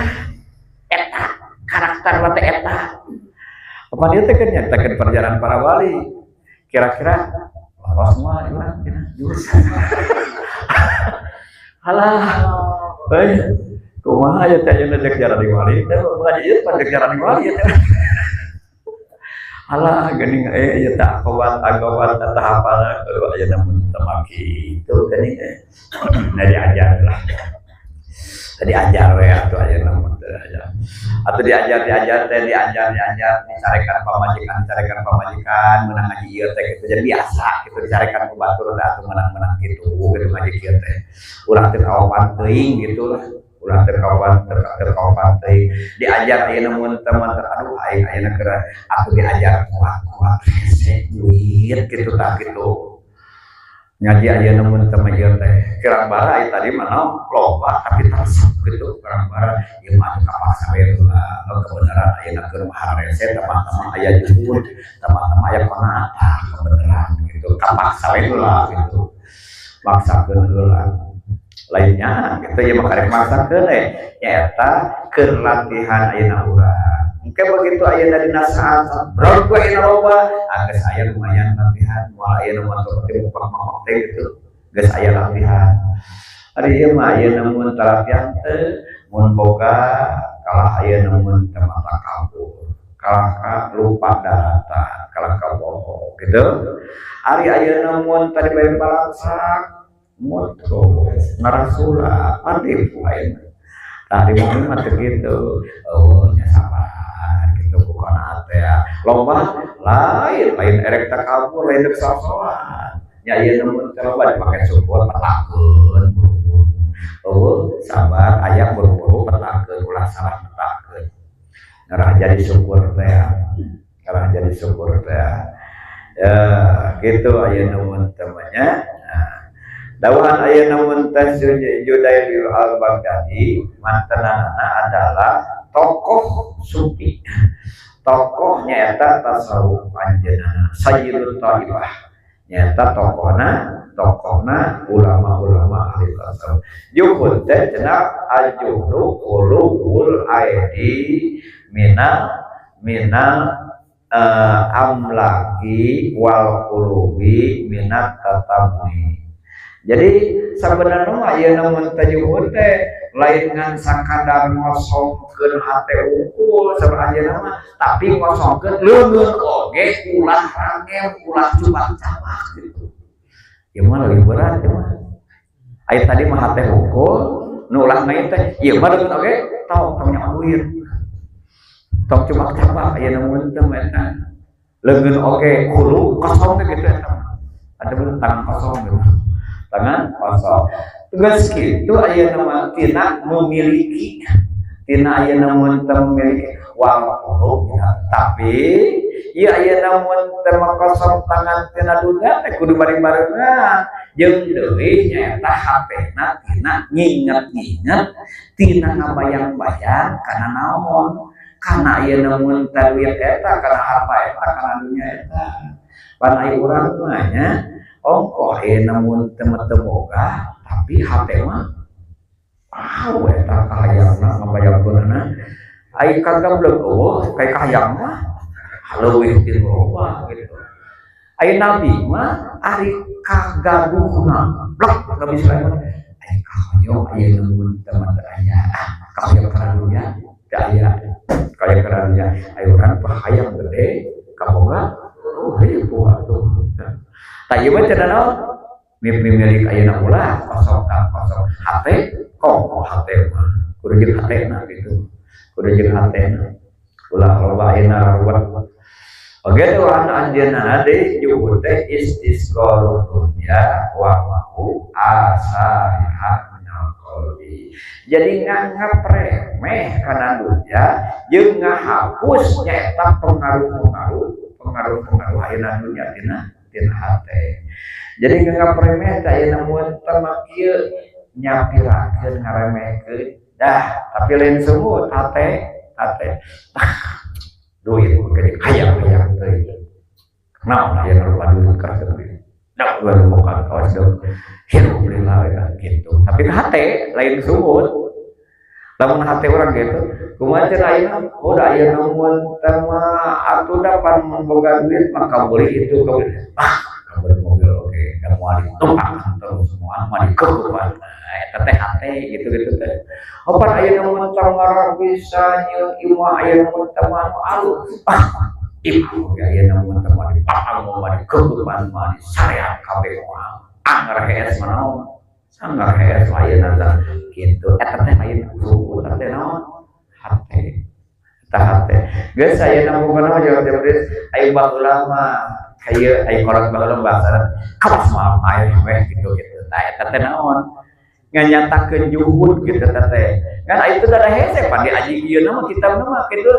Eta karakter teh eta. Apa dia teh kan nyaritakeun perjalanan para wali. Kira-kira lolos mah urang cenah jurusan. Alah, euy, kumaha ya teh ayeuna dek jalan wali teh, bukan ieu pan dek jalan wali ya teh. Alah, geuning ieu teh akobat agobat tahapan kudu ayeuna mun teu kitu geuning eh. Nah, diajar lah. Tadi ajar we atuh, ayeuna mah teu ajar. Atuh diajar diajar teh, diajar diajar, dicarekan pamajikan, dicarekan pamajikan meunang ngaji ieu teh gitu, jadi biasa gitu dicarekan ku batur teh atuh meunang-meunang gitu gitu ngaji kieu teh. Ulah teu kaopan teuing gitu lah. Ulah teu kaopan, teu kaopan teuing. Diajar ayeuna mun teu, aduh, aing ayeuna keur atuh diajar kuat-kuat hese duit gitu tah gitu. Ngaji ayeuna mun teu mah ieu teh kirang bara, ieu tadi mah loba tapi teresep gitu kirang bara, ieu mah atuh kapaksa we heula kebenaran ayeuna keur mah harese, tambah-tambah aya juhud, tambah-tambah aya qanaah, kebenaran gitu kapaksa we heula gitu, maksakeun heula lainnya gitu ya, mah karek maksakeun we nyaeta keur latihan ayeuna urang. Engke begitu ayeuna dina saat berat we ayeuna loba, geus aya lumayan latihan, moal ayeuna mah teu mupak teh gitu, geus aya latihan. Ari ieu mah ayeuna mun latihan teh, mun boga kalah ayeuna mun teu mata kabur, kalah ka lupa daratan, kalah ka bohong gitu. Ari ayeuna mun tadi bari balangsak moto ngarasula panipu ayeuna. Tah, di mukmin mah teu kitu. Oh nya, sabar gitu, bukan teh loba lain, lain erek takabur, lain dek sosokan nya. Ieu mun teh loba dipake syukur, petakeun buru-buru. Oh, sabar aya buru-buru, petakeun, ulah salah petakeun, ngarah jadi syukur teh, ngarah jadi syukur teh ya gitu. Ayeuna mun teh nya, nah, dawuhan ayeuna mun teh Junaid al-Baghdadi mantenanana adalah tokoh sufi, tokoh nyata tasawuf, anjeunna Sayyidut Taifah, nyata tokohna, tokohna ulama-ulama ahli tasawuf. Juhud teh cenah al-juhdu khuluul aidi minal minal amlaki wal qulubi minat tatabui. Jadi sebenarnya mah ayeuna mun teh juhud teh lain ngan sakadar ngosongkeun hate unggul sabenerna mah, tapi ngosongkeun leungeun oge, ulah rangem, ulah cubak-cabak gitu. Ieu mah leuwih berat ieu mah. Aya tadi mah hate hungkul nu ulah main teh, ieu mah leungeun oge tong, tong nyaho duit. Tong cubak-cabak ayeuna mun teh eta. Leungeun oge hulu kosong teh gitu eta mah. Ada bener tangan kosong gitu. Tangan kosong. Geus kitu ayeuna mah tina memiliki, tina ayeuna mun teu memiliki wal qulub, tapi ieu ayeuna mun teu kosong tangan tina dunya teh kudu bareng-barengan jeung deui, nyaeta hatena tina nginget-nginget, tina ngabayang-bayang kana naon, kana ayeuna mun teh duit eta, kana harta eta, kana dunya eta. Pan ai urang mah nya ongkoh ayeuna mun teu teu boga, tapi hate mah wow eta kahayangna ngabayangkeunana ai kagablek eueuh kayak kahayang mah leuwih ti loba gitu. Ai nabi mah ari kagaduhna blek Nabi Sulaiman, ai kahoyong ayeuna mun teu mah teu aya, kahoyong kana dunya teu aya, kahoyong kana dunya. Ai urang hayang gede kaboga, oh ribu atuh. Tah, ieu mah cenah naon, mimilik ayeuna ulah kosong, tah kosong hate, komo hate mah kudu jeung hatena gitu, kudu jeung hatena, ulah loba ayeuna ruwet. Oke, tuhan anjeunna deui juhud teh istisqaru dunya wa mahwu asariha minal qalbi. Jadi nganggap remeh kana dunya jeung ngahapus nyaeta pengaruh-pengaruh, pengaruh-pengaruh ayeuna dunya tina tina hate. Jadi nganggap remeh teh ayeuna mun teh mah kieu nyapirakeun, ngaremehkeun dah, tapi lain semut hate, hate duit gede hayang-hayang teuing naon aya rupa duit kerasa duit dak baru buka kawas dong hirup lila. eta gitu. Tapi hate lain suhud. Lamun hate urang gitu, kumaha cenah ayeuna? Oh da ayeuna mun teh mah atuh da pan mun boga duit mah kabeli itu kabeli. Ah, kabeli mobil oke, da moal ditumpakan terus moal mah dikekepan. Nah, eta teh hate gitu-gitu teh. Opan ayeuna mun teh marah bisa nyeun imah ayeuna mun teh mah anu alus. Ah, imah oge ayeuna mun teh mah dipapang mah dikekepan mah disarean kabeh moal. Anggar hees mah naon? Anggar hees ayeuna teh kitu. Eta teh lain suhud, eta teh naon? Hate. Eta hate. Geus ayeuna pokona mah jawab jabris aya baheula mah kieu aya kolot baheula bahasana kawas moal paeh weh gitu-gitu. Nah eta teh naon? Nganyatakeun juhud gitu teh. Kan aya itu da hese pan diaji ieu mah kitabna mah kitu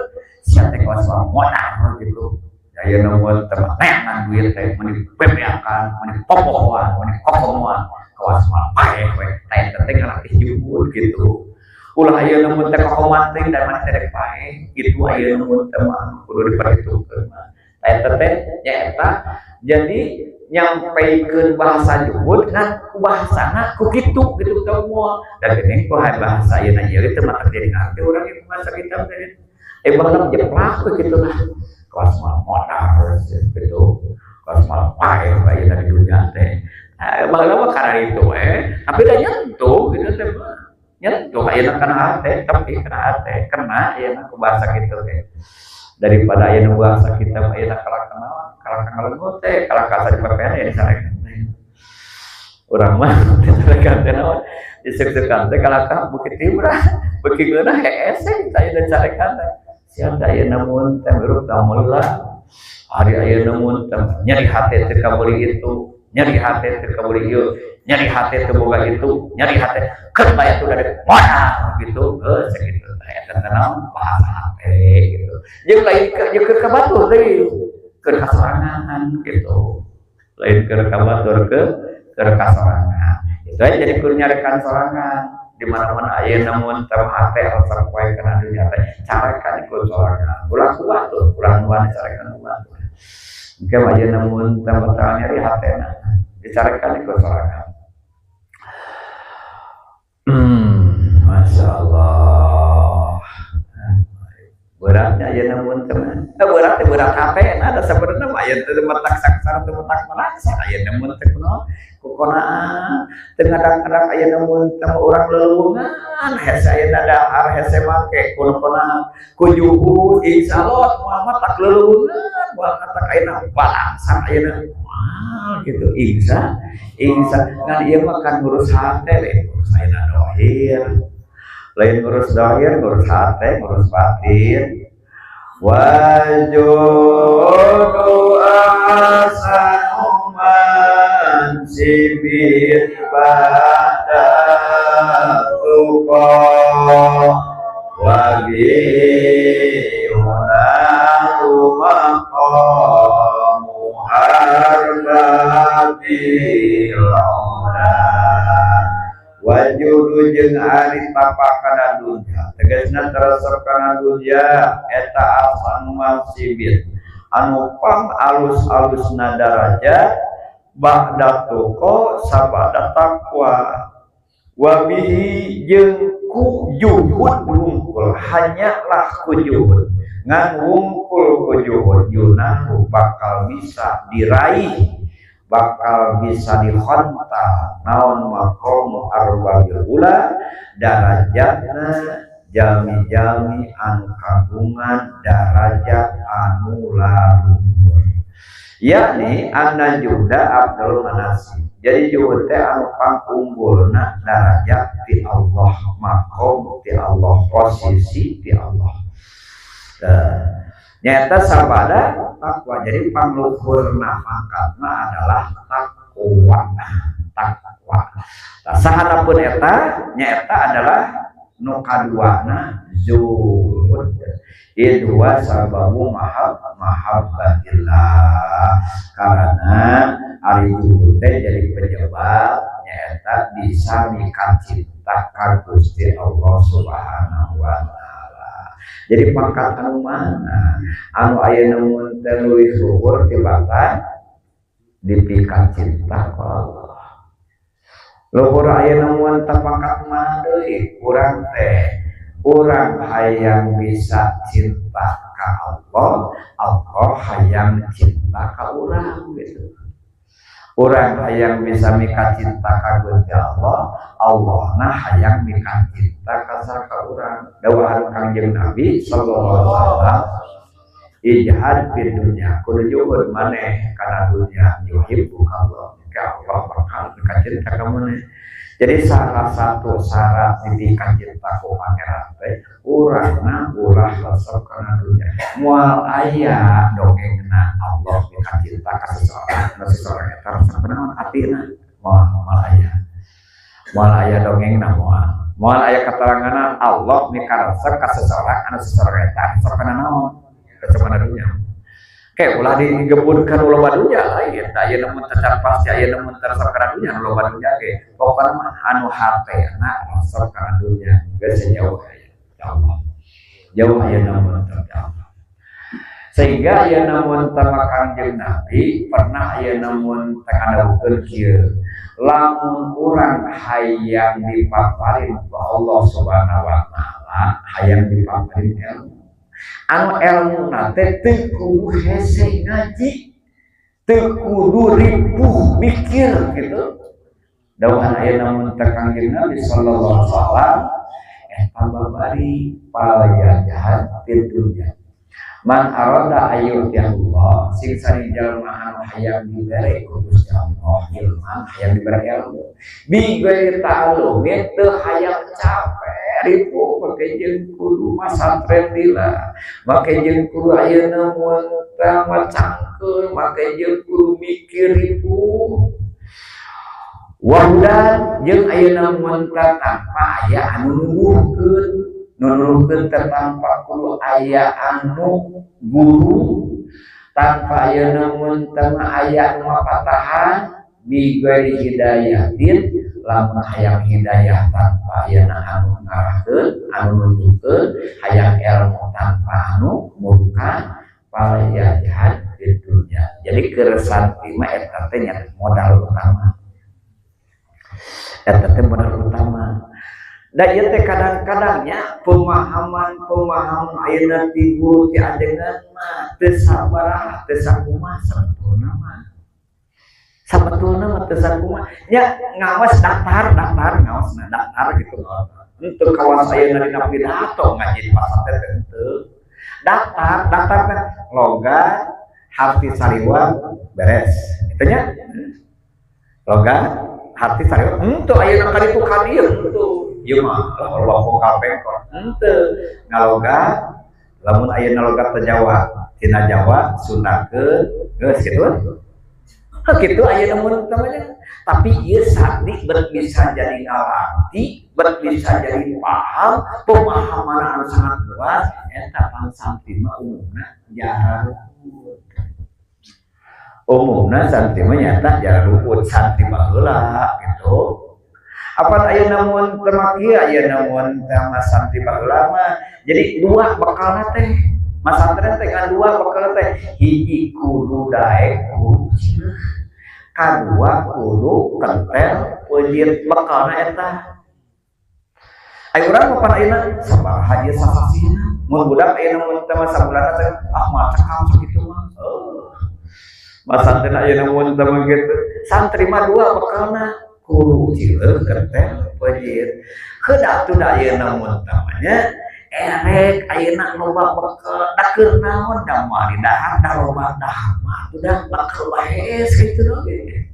sia teh kawas moal modal gitu. Ayeuna mah teh neangan duit teh meuni bebeakan, meuni popohoan, meuni kokomoan kawas moal paeh we. Tah eta teh ngalatih juhud gitu. Ulah ayeuna mun teh kokomoan teh dan maneh teh rek paeh gitu ayeuna mun teh mah kudu diperhitungkeun mah. Tah eta teh nyaeta jadi nyampaikeun bahasa juhud ngan ku bahasana ku kitu gitu teh moal. Da geuning ku bahasa ayeuna ieu teh mah jadi ngarti urang ieu bahasa kitab teh. Baheula jeplak we kitu lah. Kawas moal modal gitu. Kawas moal paeh ayeuna di dunya teh. Baheula mah karena itu tapi da nyentuh gitu teh mah. Nyentuh ayeuna kana hate, tapi kana hate kena ayeuna ku bahasa kitu teh. Daripada ayeuna bahasa kita ayeuna kalak naon, kalak ngalengut teh, kalak asa dipapean ya disarekan teh. Urang mah disarekan teh naon? Disek-sekan teh kalak beuki tibra, beuki ngeunah hese ayeuna disarekan teh. Sia teh ayeuna mun teh hirup alhamdulillah. Ari ayeuna mun teh nyeri hate teh kabeli itu, nyeri hate teh kabeli ieu, nyeri hate teh boga itu, nyeri hate keur bae atuh dari modal gitu, geus sakitu teh eta teh naon bahasa hate gitu. Jeung lain jeung keur ka batur deui, keur kasorangan gitu. Lain keur ka batur keur kasorangan. Itu aja jadi kudu nyarekan sorangan. Di mana-mana ayeuna mun teh hate resep wae kana dunya teh carekan ku sorangan. Ulah ku batur, ulah nu dicarekan ku batur. Engke ayeuna mun teh bakal nyeri hatena dicarekan ku sorangan. Masya Allah. Beratnya ayeuna mun teh mah. Berat teh berat hate na da sabenerna mah aya teh matak sangsara teh matak malangsa ayeuna mun teh kunaon kukonaan teu ngadak-ngadak ayeuna mun teh urang leuweungan hese ayeuna dahar hese make kukonaan ku juhud insyaallah moal matak leuweungan moal matak ayeuna balangsa ayeuna moal gitu insya insya ngan ieu mah kan ngurus hate lain ngurus ayeuna dohir lain ngurus dohir ngurus hate ngurus batin wajudu ahsanu mansibin ba'da tuqa wa bi yunalu maqamu arbabil ula wajudu jeung ari tapak kana dunya tegasna teresep kana dunya eta ahsanu mansibin anu pang alus-alusna darajat ba'da tuqa sabada taqwa wa bihi jeung ku juhud wungkul hanyalah ku juhud ngan wungkul ku juhud yunahu bakal bisa diraih bakal bisa dihonta naon maqamu arbabil ula darajatna jami-jami anu kagungan darajat anu laluhur yakni anna juhda abdul manasib jadi juhud teh anu pangunggulna darajat ti Allah maqam ti Allah posisi ti Allah nyata sabada takwa jadi pangluhurna pangkatna adalah takwa takwa tah sahanapun eta nyaeta adalah nu kaduana zuhud itu wa sababu mahabbatillah karena ari zuhud teh jadi penyebab nyaeta bisa mikat cinta ka Gusti Allah Subhanahu wa taala. Jadi pangkat anu mana anu ayeuna mun teh leuwih luhur tibatan dipikat cinta ku Allah. Luhur ayeuna mun tepangkat mana deui urang teh, urang hayang bisa cinta ka Allah, Allah hayang cinta ka urang gitu. Urang hayang bisa mika cinta ka Gusti Allah, Allah nah hayang mika cinta ka sarka urang. Dawuhan Kangjeng Nabi sallallahu alaihi wasallam, ijhad fid dunya, kudu juhud maneh kana dunya, yuhibbuka Allah, ka Allah bakal mika cinta ka maneh. Jadi salah satu syarat dipika cinta ku pangeran teh urangna ulah resep kana dunya. Moal aya dongengna Allah mika cinta ka seseorang, ka seseorang eta resep naon atina, moal moal aya. Moal aya dongengna moal. Moal aya keteranganna Allah mika resep ka seseorang anu seseorang eta resep kana naon? Resep kana dunya. Kayak ulah digebutkan loba dunya lain, da ayeuna mun teu pasti ayeuna mun teu resep kana dunya loba dunya ge. Pokona mah anu hatena resep kana dunya geus jauh aya ya Allah. Jauh ayeuna mun teu ya Allah. Sehingga ayeuna mun teu Kangjeng Nabi pernah ayeuna mun teh ngadawuhkeun kieu. Lamun urang hayang dipaparin ku Allah Subhanahu wa taala, hayang dipaparin ilmu. Anu ilmu teh teu kudu hese ngaji, teu kudu ripuh mikir gitu. Dawuhan ayeuna mun teh Kangjeng Nabi sallallahu alaihi wasallam eta babari pajajahan fid dunya. Man arada ayyutiyallah, sing sari jalma anu hayang dibere ku Gusti Allah ilman, hayang dibere ilmu bi ghairi ta'allumin, teu hayang capek ripuh make jeung kudu masantren lila, make jeung kudu ayeuna mun teh macangkeun, make jeung kudu mikir ripuh. Wahudan jeung ayeuna mun teh tanpa aya anu nuduhkeun, nuduhkeun teh tanpa kudu aya anu guru, tanpa ayeuna mun teh aya anu mapatahan, bi ghairi hidayatin, lamun hayang hidayah tanpa ayeuna anu ngarahkeun, anu nunjukkeun, hayang ilmu tanpa anu murukan, falyajhad fid dunya. Jadi keresan mah eta teh nya modal utama. Eta teh modal utama. Da ieu teh kadang-kadangnya pemahaman-pemahaman ayeuna ti guru ti ajengan mah teu sabaraha, teu sakumaha sabetulna mah. Sabetulna mah teu sakumaha. Nya ngawas daftar, daftar ngaosna daftar gitu. Henteu kawas ayeuna dina pidato ngaji di pasantren teh henteu. Daftar, daftar teh logat, harti sariwang beres. Kitu nya. Logat, harti sariwang henteu ayeuna ka ditu ka dieu henteu. Ieu mah loba vokal pengkor henteu. Ngalogat lamun ayeuna logat teh Jawa, tina Jawa Sundakeun geus kitu. Heuh kitu ayeuna mun namanya. Tapi ieu sandi bet bisa jadi ngarti, bet bisa jadi paham, pemahaman anu sangat luas eta pan santri mah umumna jarang. Umumna santri mah nyata jarang luput, santri baheula gitu. Apa ayeuna mun teu make ayeuna mun teh mah santri baheula mah. Jadi dua bekalna teh. Masantren teh kan dua bekalna teh. Hiji kudu daek kudu cileuh. Kadua kudu kentel peujit bekalna eta. Ayo urang mah pan ayeuna sabaraha ieu sasasihna. Mun budak ayeuna mun teh mah sabulanna teh ah mah cekap sakitu mah. Oh. Masantren ayeuna mun teh mah kitu. Santri mah dua bekalna. Kudu cileuh kentel peujit. Heuh atuh da ayeuna mun teh mah nya erek ayeuna loba bekal da keur naon da moal didahar da loba dahar mah atuh da bekal bae kitu we.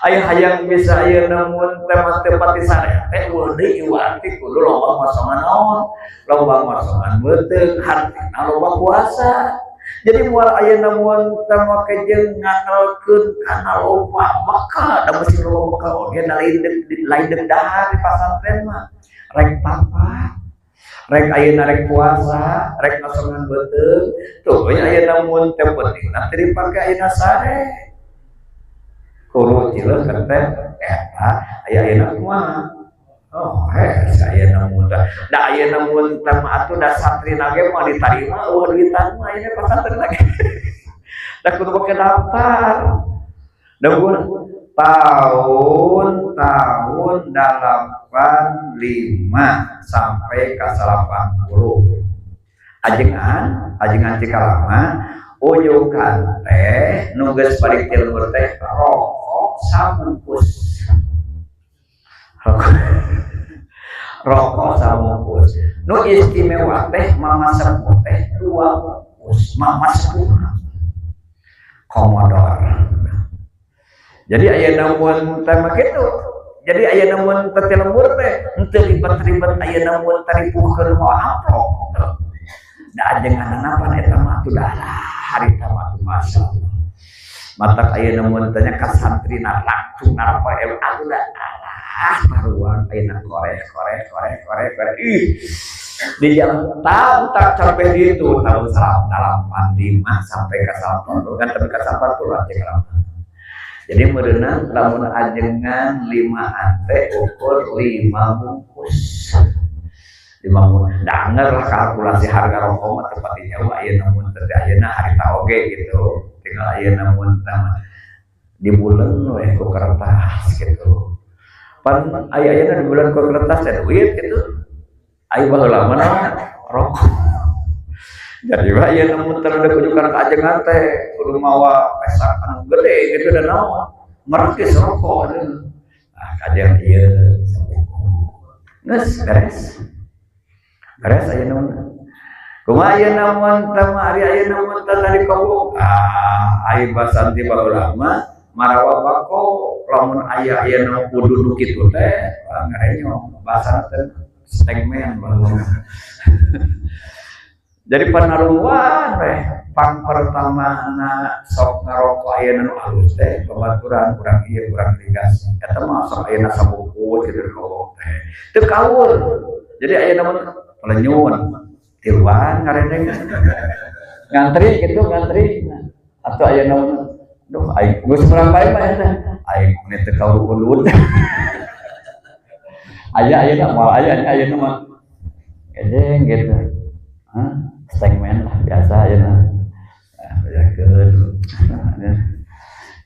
Aya hayang bisa ayeuna mun teh mah teu pati sare teh eueuh deui ieu kudu loba ngosongan naon, loba ngosongan beuteung, hartina loba puasa. Jadi moal ayeuna mun teh make jeung ngandelkeun kana loba bekal, da mesti loba bekal oge da lain deuk dahar di pasantren mah. Rek tapa, rek ayeuna rek puasa, rek ngosongan beuteung, tuh we ayeuna mun teh pentingna teh dipake ayeuna sare. Kudu cileuh kentel eta aya ayeuna kumaha? Oh, heh, ayeuna mun teh. Da ayeuna mun teh mah atuh da santrina ge moal ditarima eueuh duitan mah ayeuna pasantren ge. Da kudu make daftar. Da tahun tahun tahun 85 sampai ke 80. Ajengan Cikalama ujukan teh nu geus balik ti lembur teh rokok sabungkus. Rokok sabungkus. Nu istimewa teh mama sepuh teh 2 bungkus, mama sepuh. Komodor. Jadi ayeuna mun teh mah kitu. Jadi ayeuna mun teh lembur teh henteu ribet-ribet ayeuna mun taripuhkeun mawa amplop. Da ajenganna pan eta mah atuh dah harita mah atuh masyaallah. Matak ayeuna mun tanya ka santrina langsung ngarapa atuh dah alah taruang ayeuna koreh koreh koreh koreh koreh ih di jam tak sampai ditu tahun 85 sampai ka 80 kan tapi ka 80 aja. Jadi meureunna lamun ajengan 5 teh ukur 5 bungkus. 5 bungkus. Danger lah kalkulasi harga rokok mah teu pati jauh ayeuna mun teh ayeuna harita oge gitu. Tinggal ayeuna mun teh dibuleun we ku kertas gitu. Pan aya ayeuna dibuleun ku kertas teh duit gitu. Aya baheula mah rokok. Jadi mah ayeuna mun teh udah kujukan ka ajengan teh kudu mawa pesak anu gede gitu dan naon. Merekis rokok aduh. Ah kajian ieu sabungkus. Geus beres. Beres ayeuna mun. Kumaha ayeuna mun teh mah ari ayeuna mun teh tadi kobong. Ah ai basanti baheula mah marawa bako lamun aya ayeuna kudu nu kitu teh ngarenyong bahasana teh segmen baheula. Jadi panaruan weh pang pertamana sok ngarokok ayeuna nu alus teh babaturan urang ieu urang ringgas eta mah sok ayeuna sabungkus kitu rokok teh teu kaur. Jadi ayeuna mah pelenyun tiluan ngareneng ngantri gitu ngantri atau ayeuna mah duh aing geus urang bae mah eta aing mah teu kaur udud. Aya ayeuna moal aya ayeuna mah gejeng gitu. Hah? Segmen lah biasa ya nah. Bejakeun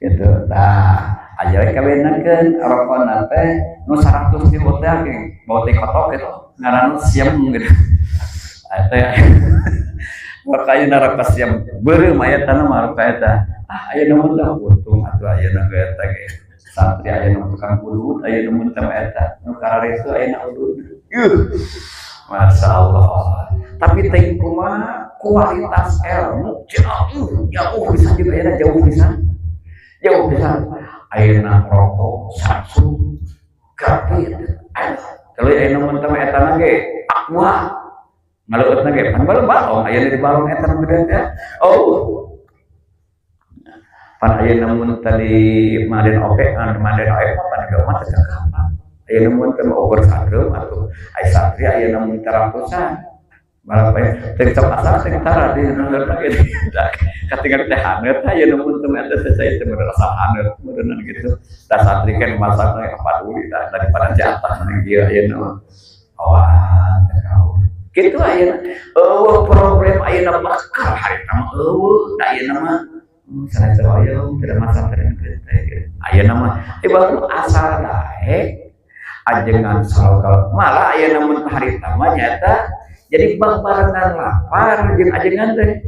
gitu. Tah, aya we kabenakeun rokona teh nu 100 ribu teh ge bawa teh kotok gitu. Ngaranna siem gitu. Aya teh rokok ayeuna rokok siem beureum aya tanah mah rokok eta. Ah ayeuna mah teh untung atuh ayeuna ge eta ge. Santri ayeuna tukang udud ayeuna mun teh eta nu kararitu ayeuna udud. Masya Allah. Tapi teh kumaha kualitas ilmu jauh jauh bisa juga ya jauh bisa jauh bisa. Ayeuna rokok Samsung grafit. Kalau ayeuna mun teh eta na ge aqua ngaleueutna ge pan balong ayeuna di balong eta nu gede teh. Oh. Pan ayeuna mun tadi Maden oke, Maden oke mah pan ge mah teh gampang. Ayeuna mun teh ukur sadreum atuh ai santri ayeuna mun teh ratusan. Malah bae teh sok asal teh tara di nanggar ge. Katingal teh haneut ayeuna mun teh eta teh saya teh merasa haneut meureunna gitu. Da santri kan masakna apa duli da daripada jatah mending ieu ayeuna mah. Awan teh kaur. Kitu ayeuna eueuh problem ayeuna bakal harita mah eueuh da ayeuna mah sanes hoyong tidak masak teh. Ayeuna mah baru asal daek ajengan salokal malah ayeuna mun harita mah nyata jadi barengan lapar jeung ajengan teh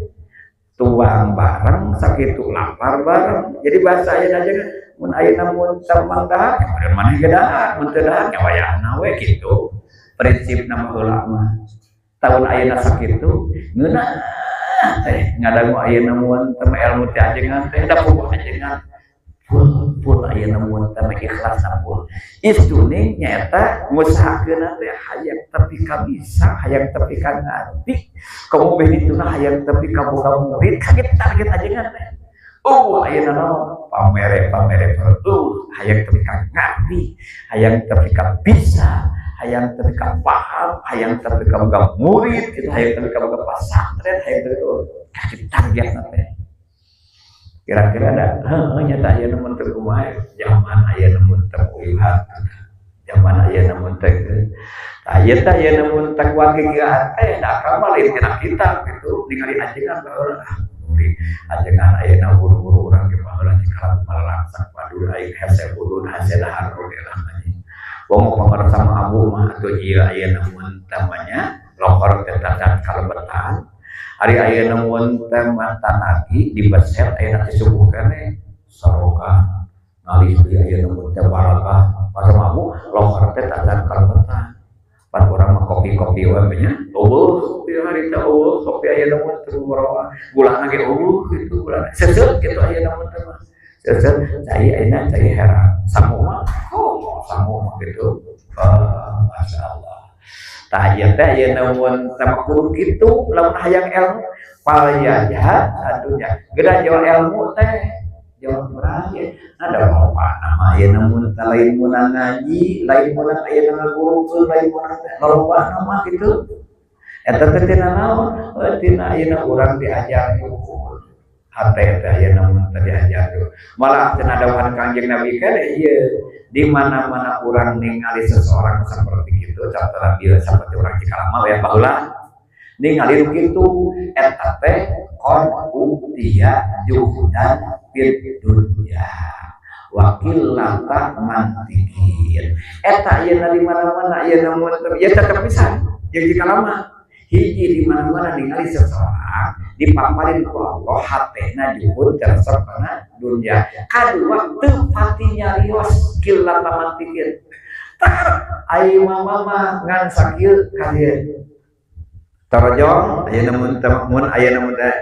tuang bareng sakitu lapar bareng. Jadi bahasa ayeuna ajengan mun ayeuna mun samang dahar mun maneh ge dahar mun teu dahar nya wayahna we kitu. Prinsipna mah heula mah tahun ayeuna sakitu ngeunah teh ngadangu ayeuna mun teh ilmu teh ajengan teh da puguh ajengan full full ayeuna mun teh ikhlas full. Istune nyaeta ngusahakeun teh hayang tepi ka bisa, hayang tepi ka ngarti. Kamu beh dituna hayang tepi ka boga murid kaget target ajengan teh. Oh ayeuna naon pamere pamere hayang tepi ka ngarti, hayang tepi ka bisa, hayang tepi ka paham, hayang tepi ka boga murid gitu, hayang tepi ka boga pasantren, hayang tepi ka kaget target teh. Kira-kira ada heuh nyata ayeuna mun teu kumaha zaman ayeuna mun teu uyuhan zaman ayeuna mun teu tah ieu teh ayeuna mun teu kuat gigireun teh da akang mah lain tina kitab gitu ningali ajengan baheula ah murid ajengan ayeuna guru-guru urang ge baheula cikalang malalangsak badur aing hese udud hese dahar oge lah anjing. Wong pangarsa mah abu mah atuh ieu ayeuna mun tamanya lokor teh tacan kalebetan. Ari ayeuna mun teh mah tanagi dibeset ayeuna teh subuh keneh sorogan ngalih deui ayeuna mun teh barakah. Masa abu lokor teh tacan kalebetan. Pan urang mah kopi-kopi we nya. Eueuh kopi harita eueuh kopi ayeuna mah teu baroa. Gulana ge eueuh kitu gulana. Seuseut kitu ayeuna mah teh mah. Seuseut cai ayeuna cai herang. Sangu mah oh sangu mah kitu. Masyaallah. Tah ieu teh ayeuna mun teh mah kudu kitu lamun hayang ilmu fal yajhad adunya. Geura jual ilmu teh. Jawab berakhir ada apa nama ayeuna mun teh lain meunang ngaji, lain meunang ayeuna ngagurukeun, lain meunang loba nama kitu. Eta teh tina naon? Tina ayeuna urang diajar juhud. Hate teh ayeuna mun teh diajar juhud. Malah tina dawuhan Kangjeng Nabi kan ieu di mana-mana urang ningali seseorang seperti kitu, contohna bieu seperti urang Cikalama ya baheula ningali nu kitu eta teh qad utiya juhudan fid dunya wa qillata mantiqin. Eta ayeuna di mana-mana ayeuna mun teh ya tetep pisan jeung Cikalama hiji di mana-mana ningali seseorang dipaparin ku Allah hatena juhud teresep kana dunya. Kadua teu pati nyarios qillata mantiqin. Tar ai mama mah ngan sakieu ka dieu. Torojong ayeuna mun teh mun ayeuna mun teh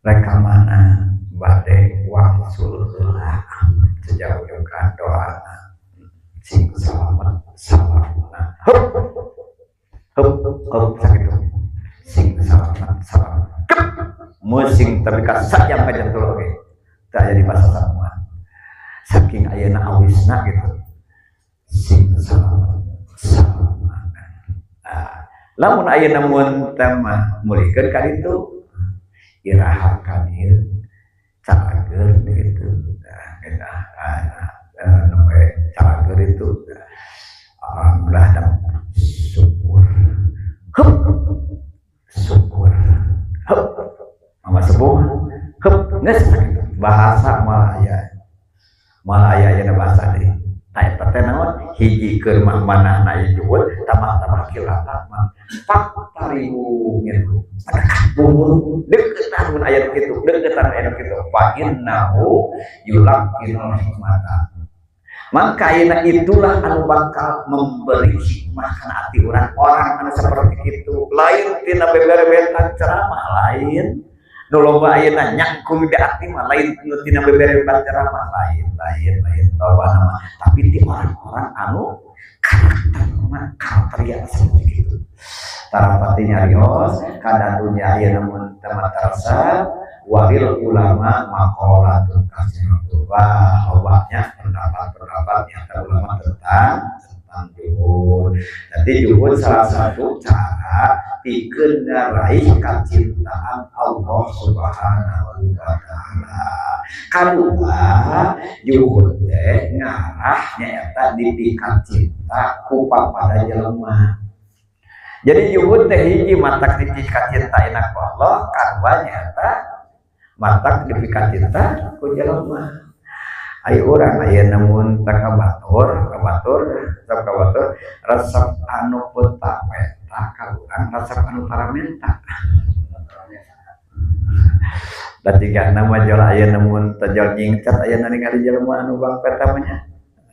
rek ka mana bade wangsul heula sejauh-jauh doana sing salamet salamna hup hup hup sakitu sing salamet salam musing tapi ka sajam ka jantul oge teu aya di pasasamuan saking ayeuna awisna gitu sing salamet salamna. Nah, lamun ayeuna mun teh mah mulihkeun ka ditu iraha ka dieu calager gitu. Nah, eta nembe calager itu alhamdulillah dan syukur. Hup syukur. Hup mama sepuh hup geus bahasa malah aya malah aya ayeuna bahasa deui. Tah eta teh naon hiji keur mah manahna ieu juhud tambah-tambah kilata mah faqtaribu minhu. Bubur deukeutan mun aya nu kitu, deukeutan aya nu kitu. Fa innahu yulaqinul hikmata. Maka ayeuna itulah anu bakal memberi hikmah kana ati urang orang anu seperti itu. Lain tina beberebetan ceramah lain. Nu loba ayeuna nyangkung di ati mah lain nu tina beberebetan ceramah lain, lain, lain loba nama. Tapi ti orang-orang anu karakterna karakter yang seperti itu. Tarapati nyarios kada dunya ayeuna mun teu matarsa walil ulama maqalatun katsiratun. Wah, lobanya pendapat-pendapat nyata ulama tentang juhud. Jadi juhud salah satu cara pikeun ngaraih kacintaan Allah Subhanahu wa taala. Kadua, juhud teh ngarah nyaeta dipikat cinta ku papada jelema. Jadi juhud teh hiji matak dipikat cinta enak ku Allah, kadua nyaeta matak dipikat cinta ku jelema. Ayo urang ayeuna mun teh ka batur, resep ka batur, resep anu peta peta ka urang, resep anu taramenta. Da jigana mah jol ayeuna mun teh jol nyingcat ayeuna ningali jelema anu bang peta mah nya.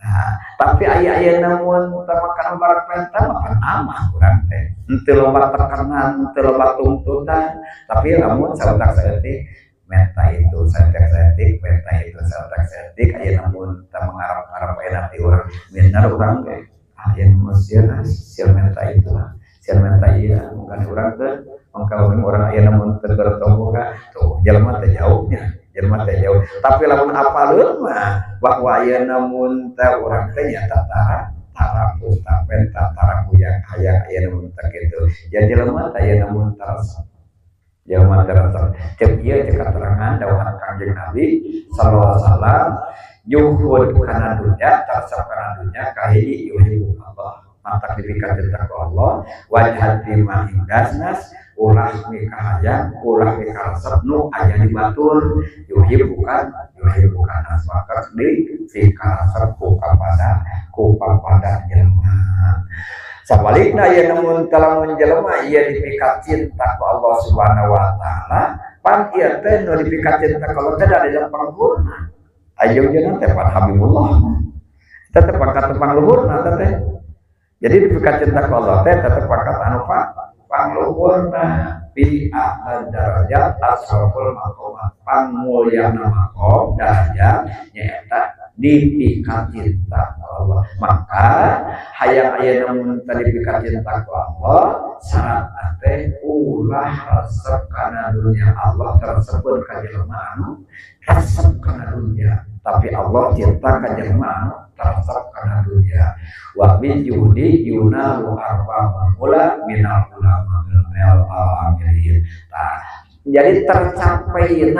Nah, tapi aya ayeuna mun teh makan barang peta mah pan amah urang teh. Henteu loba tekanan, henteu loba tuntutan, tapi lamun sautak saeutik menta itu saeutik-saeutik, menta itu saeutik-saeutik, ayeuna mun teh mengarap-ngarap ayeuna ti urang minder urang ge. Ayeuna mah sieun, sieun menta itu lah. Sieun menta ieu mungkin urang teh mangka urang ayeuna mun teu bertemu ka tuh jelema teh jauhnya, jelema teh jauh. Tapi lamun apaleun mah bahwa ayeuna mun teh urang teh nyata tara tara puta penta tara kuyang hayang ayeuna mun teh kitu. Ya jelema teh ayeuna mun tarasa. Jelema tarasa. Cek ieu cek katerangan dawuhan Kangjeng Nabi sallallahu alaihi wasallam juhud kana dunya tarasa kana dunya kahiji yuhibbu Allah. Matak dipikat cinta ku Allah wajhati ma indasnas Ulah mikahayang, ulah mikaresep nu aya di batur. Yuhibbukan yuhibbukan maka di pikaresep ku kapada ku papada jelema. Sabalikna ieu namun lamun jelema ieu dipikat cinta ku Allah Subhanahu wa taala, pan ieu teh nu dipikat cinta ku Allah teh dari pangluhurna. Ayo jeung teh pan Habibullah. Eta teh pangkat pangluhurna teh. Jadi dipikat cinta ku Allah teh tetep pangkat anu pangluhurna fi a'la darajat asraful maqamat, pangmulyana maqam darajat nyaeta dipikat cinta ku Allah. Maka hayang ayeuna mun tadi dipikat cinta ku Allah, syarat teh ulah resep kana dunia. Allah tersebut ka jelema anu resep kana dunia, tapi Allah cinta ka jelema anu teresep kana dunia. Wa bil juhdi yunalu arba'ul ula minal ulama bil amilin. Tah, jadi tercapai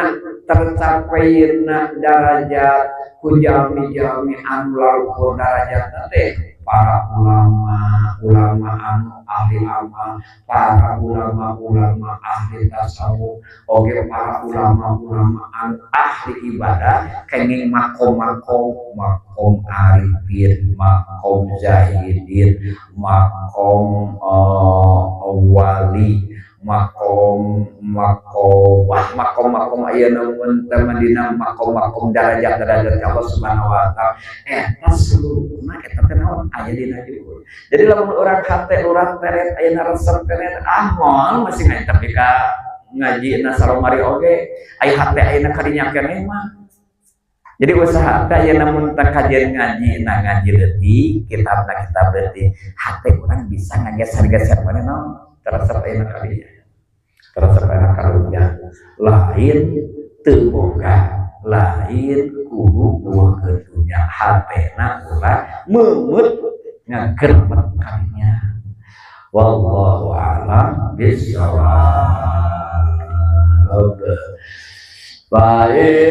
derajat ku jalmi-jalmi anu laluhur darajat teh, para ulama ulama anu ahli amal, para ulama-ulama ahli tasawuf, oke, para ulama-ulama anu ahli ibadah, kenging makom-makom, makom arifin, makom zahidin, makom wali, makom makom, wah, makom makom ayeuna mun teh dina makom makom darajat darajat Allah Subhanahu wa taala. Eta seluruhna eta teh naon aya dina juhud. Jadi lamun urang hate urang teret ayeuna resep teret, ah, moal masih ngaji, tapi ka ngaji na saromari oge aya hate ayeuna kadinya keneh mah. Jadi usaha teh ayeuna mun teh kajian ngaji na ngaji leutik, kitabna kitab leutik, hate urang bisa ngageser-geser mana naon teresep ayeuna kadinya, teresep ayeuna karunya. Lain teu boga, lain kudu eueuhkeun dunya, hatena ulah meumeut ngagermet kadinya. Wallahu a'lam bishawab. Baik.